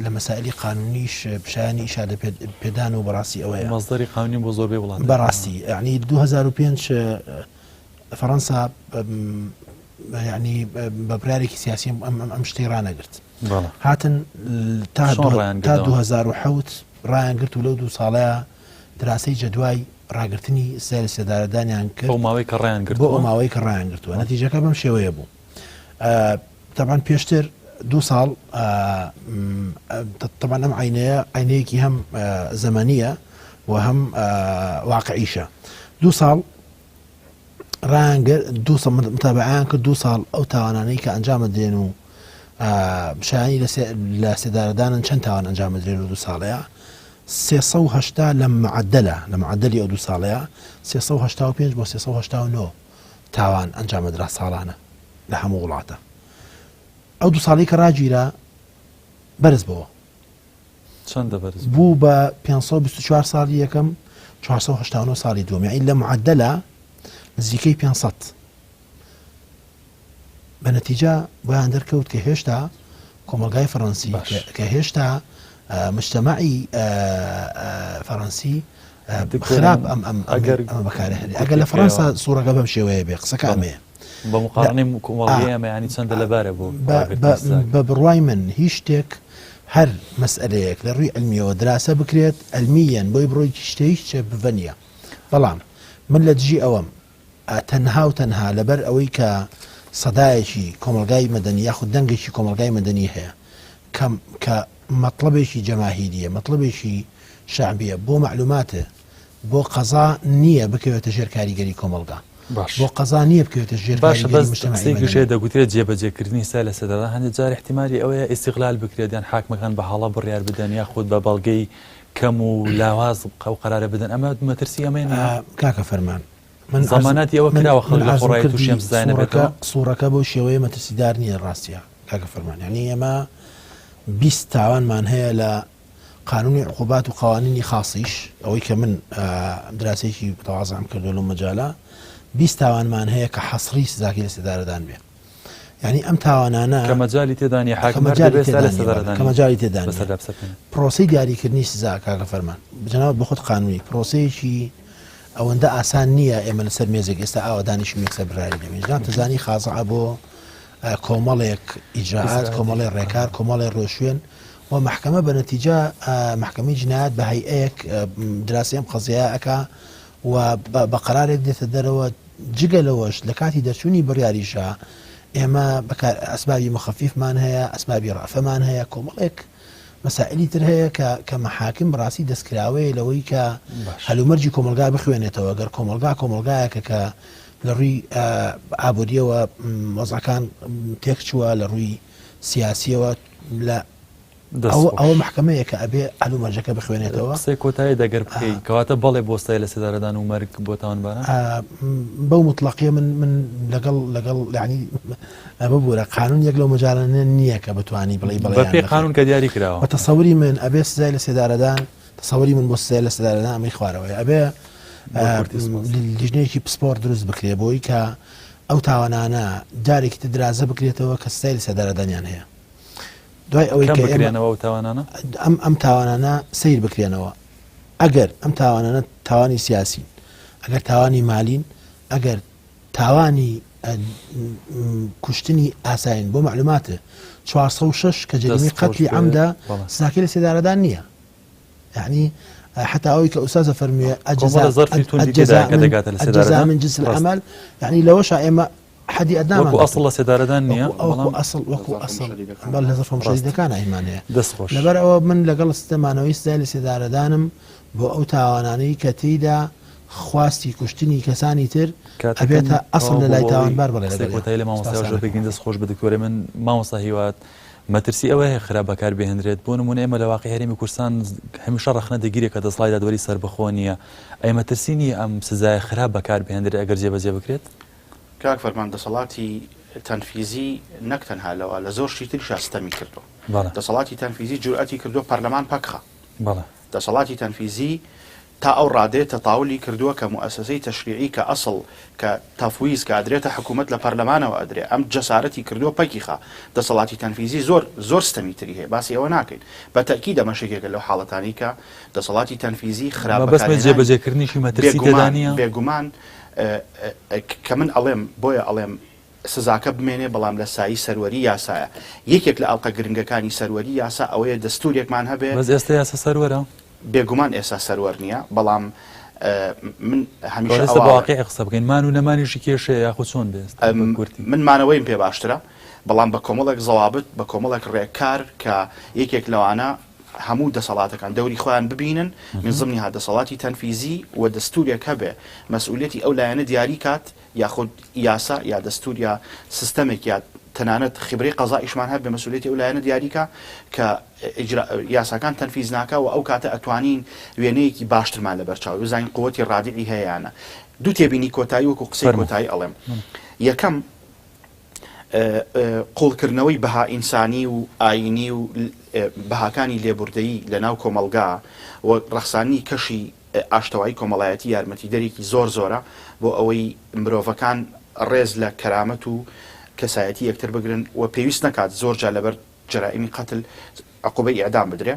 لە مەسائلی قانونیش شایانی ئیشادە پێدان و بەڕاستی ئەوەیە مەزدەری قانونی بۆ زۆربەی وڵات بەڕاستی ینی 2005 فەڕەنسا ینی بە بڕارێکی سیاسی ئەم شتەی ڕانەگرت هاتن تا 2007 ڕایان گرت و لەو دوو ساڵەیە دراسەی جەدوای ڕاگرتنی سزای لەسێدارەدانیان کرد بۆ ماوەی کە ڕایان گرتووە بۆ ئەو ماوەی کە ڕایان گرتووە نەتیجەکە بەم شێوەیە بوو تەبعەن پێشتر دوو ساڵ تەبعەن ئەم عینەیە عینەیەکی هەم زەمەنیە و هەم واقعیشە دوو ساڵ ڕایانگر دوو ساڵ متابعیان کرد دوو ساڵ ئەو تاوانانەی کە ئەنجامە درێن و شایانی لە سێدارەدانن چەند تاوان ئەنجامە درێن و دوو ساڵەیە 380 لە معدلە لە معدلی ئەو دوو ساڵەیە 385 بۆ 389 تاوان ئەنجامەدرا ساڵانە لە هەموو وڵاتە ئەو دوو ساڵی کە ڕاگیرا بەرز بەوە چەندە بەرز بوو بە 524 ساڵی یەکەم 489 ساڵی دووەم یعنی لە معدلە نزیکەی 500 بە نەتیجە بۆیان دەرکەوت کە هێشتا کۆمەلگای فەڕەنسی کە هێشتا مجتەمەعی فەڕەنسی خراپ ئەم ئەم ئەگەر ئەمە بەکارهێنێ ئەگەر لە فەڕەنسا سوڕەکە بەم شێوەیە بێ قسەکە ئەمەیە بە مقارنەی کۆمەڵگەی ئێمە یانی چەندە لەبارە بۆ بە بڕوای من هیچ شتێک هەر مەسئلەیەک لە ڕووی علمیەوە دراسە بکرێت علمیەن بۆی بڕۆی شتێ هیچ شتێک بڤە نییە بەڵام من لە دژی ئەوەم تەنها و تەنها لەبەر ئەوەی کە سەدایەکی کۆمەڵگای مەدەنی یاخود دەنگێکی کۆمەڵگای مەدەنی هەیە کە کە مەتڵەبێکی جەماهیریە مەتڵەبێکی شەعبیە بۆ مەعلومات بۆ قەزا نییە بکەوێتە ژێر کاریگەری کۆمەڵگا باش بۆ قەزا نییە بکەوێتە ژێر باشە کاریگەری بەس مجتەمەعی قسەی گشتێ مەدەنی. دەگوترێت جێبەجێکردنی سزای لەسێدارەدان هەندێک جار ئیحتیمالی ئەوەیە ئیستیغلال بکرێت یان حاکمەکان بە هەڵە بڕیار بدەن یاخود بە بەڵگەی کەم و لاواز ئەو قەرارە بدەن ئەمە مەترسی ئەمەی نییە؟ کاکە فەرمان من زەماناتی ئەوە من کراوە من خەڵک لە عەرزم خۆڕایی کردی تووشی ئەم سزایە سوڕەکە نەبێتەوە؟ سوڕەکە بەو شێوەیە مەترسیدار نییە ڕاستیە. کاکە فەرمان یعنی ئێمە 20 تاوانمان هەیە لە قانونی عقوبات و قوانینی خاصیش ئەوەی کە من دراسێکی متوازعم کردو لەو مەجالە 20 تاوانمان هەیە کە حەسری سزاکی لە سێدارەدان بێ یعنی ئەم تاوانانە کە مەجالی تێدا نیە حاکم هەر دەبێت سزا لە سێدارەدانی کە مەجالی تێدا نیە بەسەردا بسەپێنێت. پرۆسەی دیاریکردنی سزا کاکە فەرمان جەنابت بەخۆت قانونی پرۆسەیەکی ئەوەندە ئاسان نییە ئێمە لەسەر مێزێک ئێستا ئاوا دانیشین یەکسەر بڕیاری دەمین جناب تەزانی خازعە بۆ کۆمەڵێک ئیجراعات کۆمەڵێ ڕێکار کۆمەڵێ ڕێوشوێن و محکمە بە نەتیجە محکمەی جنایات بە هەیئەیەک دراسی ئەم قەزیە ئەکا و بە قەرارێک دێتە دەرەوە جگە لەوەش لە کاتی دەرچوونی بڕیاریشا ئێمە بەکار ئەسبابی مخەفیفمان هەیە ئەسبابی ڕەفەمان هەیە کۆمەڵێک مەسائلی تر هەیە کە کە مەحاکم بەڕاستی دەستکراوەیە لەوەی کە هەلومەرجی کۆمەڵگا بخوێنێتەوە گەر کۆمەڵگا کۆمەڵگایەکە کە لە ڕووی ئابووریەوە وەزعەکان تێکچووە لە ڕووی سیاسیەوە لە ئەوە ئەوە مەحکەمەیە کە ئەبێ هەلومەرجەکە بخوێنێتەوە. قسەی کۆتایی دەگەر بکەی کەواتە بەڵێ بۆ سزای لەسێدارەدان و مەرگ بۆ تاوانباران؟ بەو موتڵەقیە من من لەگەڵ لەگەڵ یانی ببورە قانون یەک لەو مەجالانە نییە کە بتوانی بڵێی بەڵێ یان بەپێی قانون کە دیاری کراوە. بە تەسەوری من ئەبێ سزای لەسێدارەدان تەسەوری من بۆ سزای لەسێدارەدان ئەمەی خوارەوەیە ئەبێ لیژنەیەکی پسپۆڕ دروست بکرێ بۆی کە ئەو تاوانانە جارێکی تر درازە بکرێتەوە کە سزای لەسێدارەدانیان هەیە. دوای ئەوەی کە بکرێنەوە ئەو تاوانانە؟ ئەم ئەم تاوانانە سەیر بکرێنەوە ئەگەر ئەم تاوانانە تاوانی سیاسین ئەگەر تاوانی مالین ئەگەر تاوانی کوشتنی ئاساین بۆ معلوماتە 406 کە جەریمەی قەتلی عەمدە سزاکەی لە سێدارەدان نییە یعنی حتا ئەوەی کە ئوستاز فەرمووێ ئەجزاء من جنس العمل یعنی لەوەشا ئێمە حەدی ئەدنامان وەکو ئەسڵ لە سێدارەدان نییە وەکو ئەسڵ وەکو ئەسڵ بەڵ لە زەرفە مشەدیدەکان ئەیمان هەیە دەست خۆش لەبەر ئەوە من لەگەڵ ستەمانەوەی سزای لە سێدارەدانم بۆ ئەو تاوانانەی کە تێیدا خواستی کوشتنی کەسانی تر ئەبێتە ئەسڵ لە لای تاوانبار بەڵێ قسەی کۆتایی لە مامۆستا ژۆ بگرین دەست خۆش بە دکتۆرە من مامۆستا هیوات مەترسی ئەوە هەیە خراپ بەکار بهێنرێت بۆ نمونە ئێمە لە واقعی هەرێمی کوردستان هەمیشە ڕەخنە دەگیرێت کە دەسەڵاتی دادوەری سەربەخۆ نییە ئەی مەترسی نییە ئەم سزایە خراپ بەکار بهێنرێت ئەگەر جێبەجێ بکرێت؟ کاک فەرمان دەسەڵاتی تەنفیزی نەک تەنها لەوە لە زۆر شتی تریشا ستەمی کردووە. بەڵێ. دەسەڵاتی تەنفیزی جورئەتی کردووە پەرلەمان پەکخا. بەڵێ. دەسەڵاتی تەنفیزی تا ئەو ڕادەیە تەتاولی کردووە کە موئەسەسەی تەشریعی کە ئەسڵ کە تەفویز کە ئەدرێتە حکوومەت لە پەرلەمانەوە ئەدرێ ئەم جەسارەتی کردووە پەکی خا. دەسەڵاتی تەنفیزی زۆر زۆر ستەمی تری هەیە باسی ئەوە ناکەین. بە تەئکید ئەمەش یەکێکە لەو حاڵەتانەی کە دەسەڵاتی تەنفیزی خراپ مەبەستمە بەکارهێنانی جێبەجێکردنیشی مەترسی تێدا بێگومان نییە؟ بێگومان کە من ئەڵێم بۆیە ئەڵێم سزاکە بمێنێ بەڵام لە سایی سەروەری یاسایە. یەکێک لە ئەڵقە گرنگەکانی سەروەری یاسا ئەوەیە دەستوورێکمان هەبێ. بەس ئێستا یاسا سەروەرە؟ بێگومان ئێستا سەروەر نییە، بەڵام من هەمیشە ئەوە. ئێستا بە واقیعی قسە بکەین، مان و نەمانیشی کێشەیە یاخود چۆن بێ ئێستا بە کورتی؟ من مانەوەیم پێ باشترە، بەڵام بە کۆمەڵێک زەوابت، بە کۆمەڵێک ڕێکار کە یەکێک لەوانە هەموو دەسەڵاتەکان دەوری خۆیان ببینن، من ضمنها دەسەڵاتی تەنفیزی و دەستوورێک هەبێ مەسئولیەتی ئەو لایەنە دیاری کات یاخود یاسا یا دەستور یا سیستەمێک یا تەنانەت خیبرەی قەزائیشمان هەبێ مەسئولیەتی ئەو لایەنە دیاری کا کە ئیجرا یاساکان تەنفیز ناکا و ئەو کاتە ئەتوانین وێنەیەکی باشترمان لەبەر چاو بزانین قوتی ڕادعی هەیە یا نە. دوو تێبینی کۆتایی وەکو قسەی فەرموو. کۆتایی ئەڵێم. یەکەم قوڵکردنەوەی بەها ئینسانی و ئایینی و بەهاکانی لێبوردەیی لە ناو کۆمەڵگا و ڕەخساندنی کەشی ئاشتەوایی کۆمەڵایەتی یارمەتیدەرێکی زۆر زۆرە بۆ ئەوەی مرۆڤەکان ڕێز لە کەرامەت و کەسایەتی یەکتر بگرن و پێویست نەکات زۆر جار لەبەر جەرائیمی قەتل عقوبەی ئیعدام بدرێ.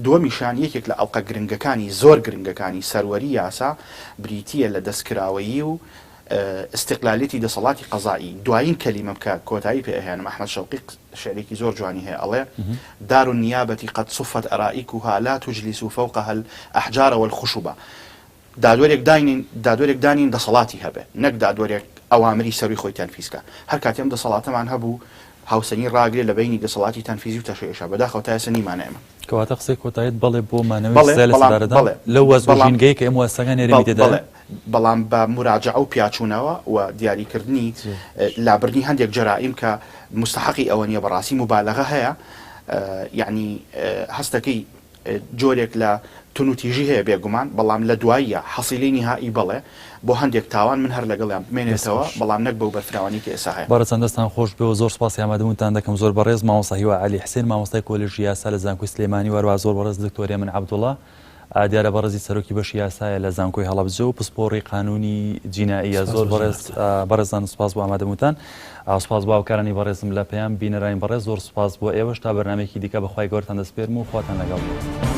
دووەمیشیان یەکێک لە ئەڵقە گرنگەکانی زۆر گرنگەکانی سەروەری یاسا بریتییە لە دەستکراوەیی و ئیستیقلالیەتی دەسەڵاتی قەزائی. دوایین کەلیمەم کە کۆتایی پێ ئەهێنم ئەحمەد شەوقی شیعرێکی زۆر جوانی هەیە ئەڵێ، دار النیابە قد صفت ارائکها لا تجلس فوقها الاحجار والخشب دادوەرێک داینین دادوەرێک دانین دەسەڵاتی هەبێ نەک دادوەرێک ئەوامری سەروی خۆی تەنفیز کا هەر کاتێ ئەم دەسەڵاتەمان هەبوو هاوسەنگی ڕاگرێ لە بەینی دەسەڵاتی تەنفیزی و تەشریعیشا بەداخەوە تا ئێستا نیمانە ئێمە. کەواتە قسەی کۆتاییت بەڵێ بۆ مانەوەی بەڵێ سزای بەڵام لەسێدارەدان بەڵێ لەو وەزع و بەڵام ژینگەیە کە ئێمە وەستاکانی بەڵ هەرێمی تێدایە؟ بەڵێ بەڵام بە موراجەعە و پیاچوونەوە و دیاریکردنی زۆر باش. لابردنی هەندێک جەرائیم کە موستەحەقی ئەوە نییە بەڕاستی موبالەغە هەیە یەعنی هەستەکەی جۆرێک لە. توندوتیژی هەیە بێگومان، بەڵام لە دواییە حەسیلەی نیهائی بەڵێ، بۆ هەندێک تاوان من هەر لەگەڵیان بمێنێتەوە، بەڵام نەک بەو بەرفراوانی کە ئێستا هەیە. بەڕێزان دەستان خۆش بێ و زۆر سوپاسی ئامادەبوونتان دەکەم زۆر بەڕێز مامۆستا هیوا عەلی حسێن مامۆستای کۆلێژی یاسا لە زانکۆی سلێمانی و هەروەها زۆر بەڕێز دکتۆر هێمن عەبدوڵا دیارە بەڕێزی سەرۆکی بەشی یاسایە لە زانکۆی هەڵەبجە و پسپۆڕی قانونی جینائیە زۆر بەڕێز بەڕێزان سوپاس بۆ ئامادەبوونتان سوپاس بۆ هاوکارانی بەڕێزم لە پەیام بینەرانی بەڕێز زۆر سوپاس بۆ ئێوەش تا بەرنامەیەکی دیکە بەخوای گەورەتان دەسپێرم و خواتان لەگەڵ.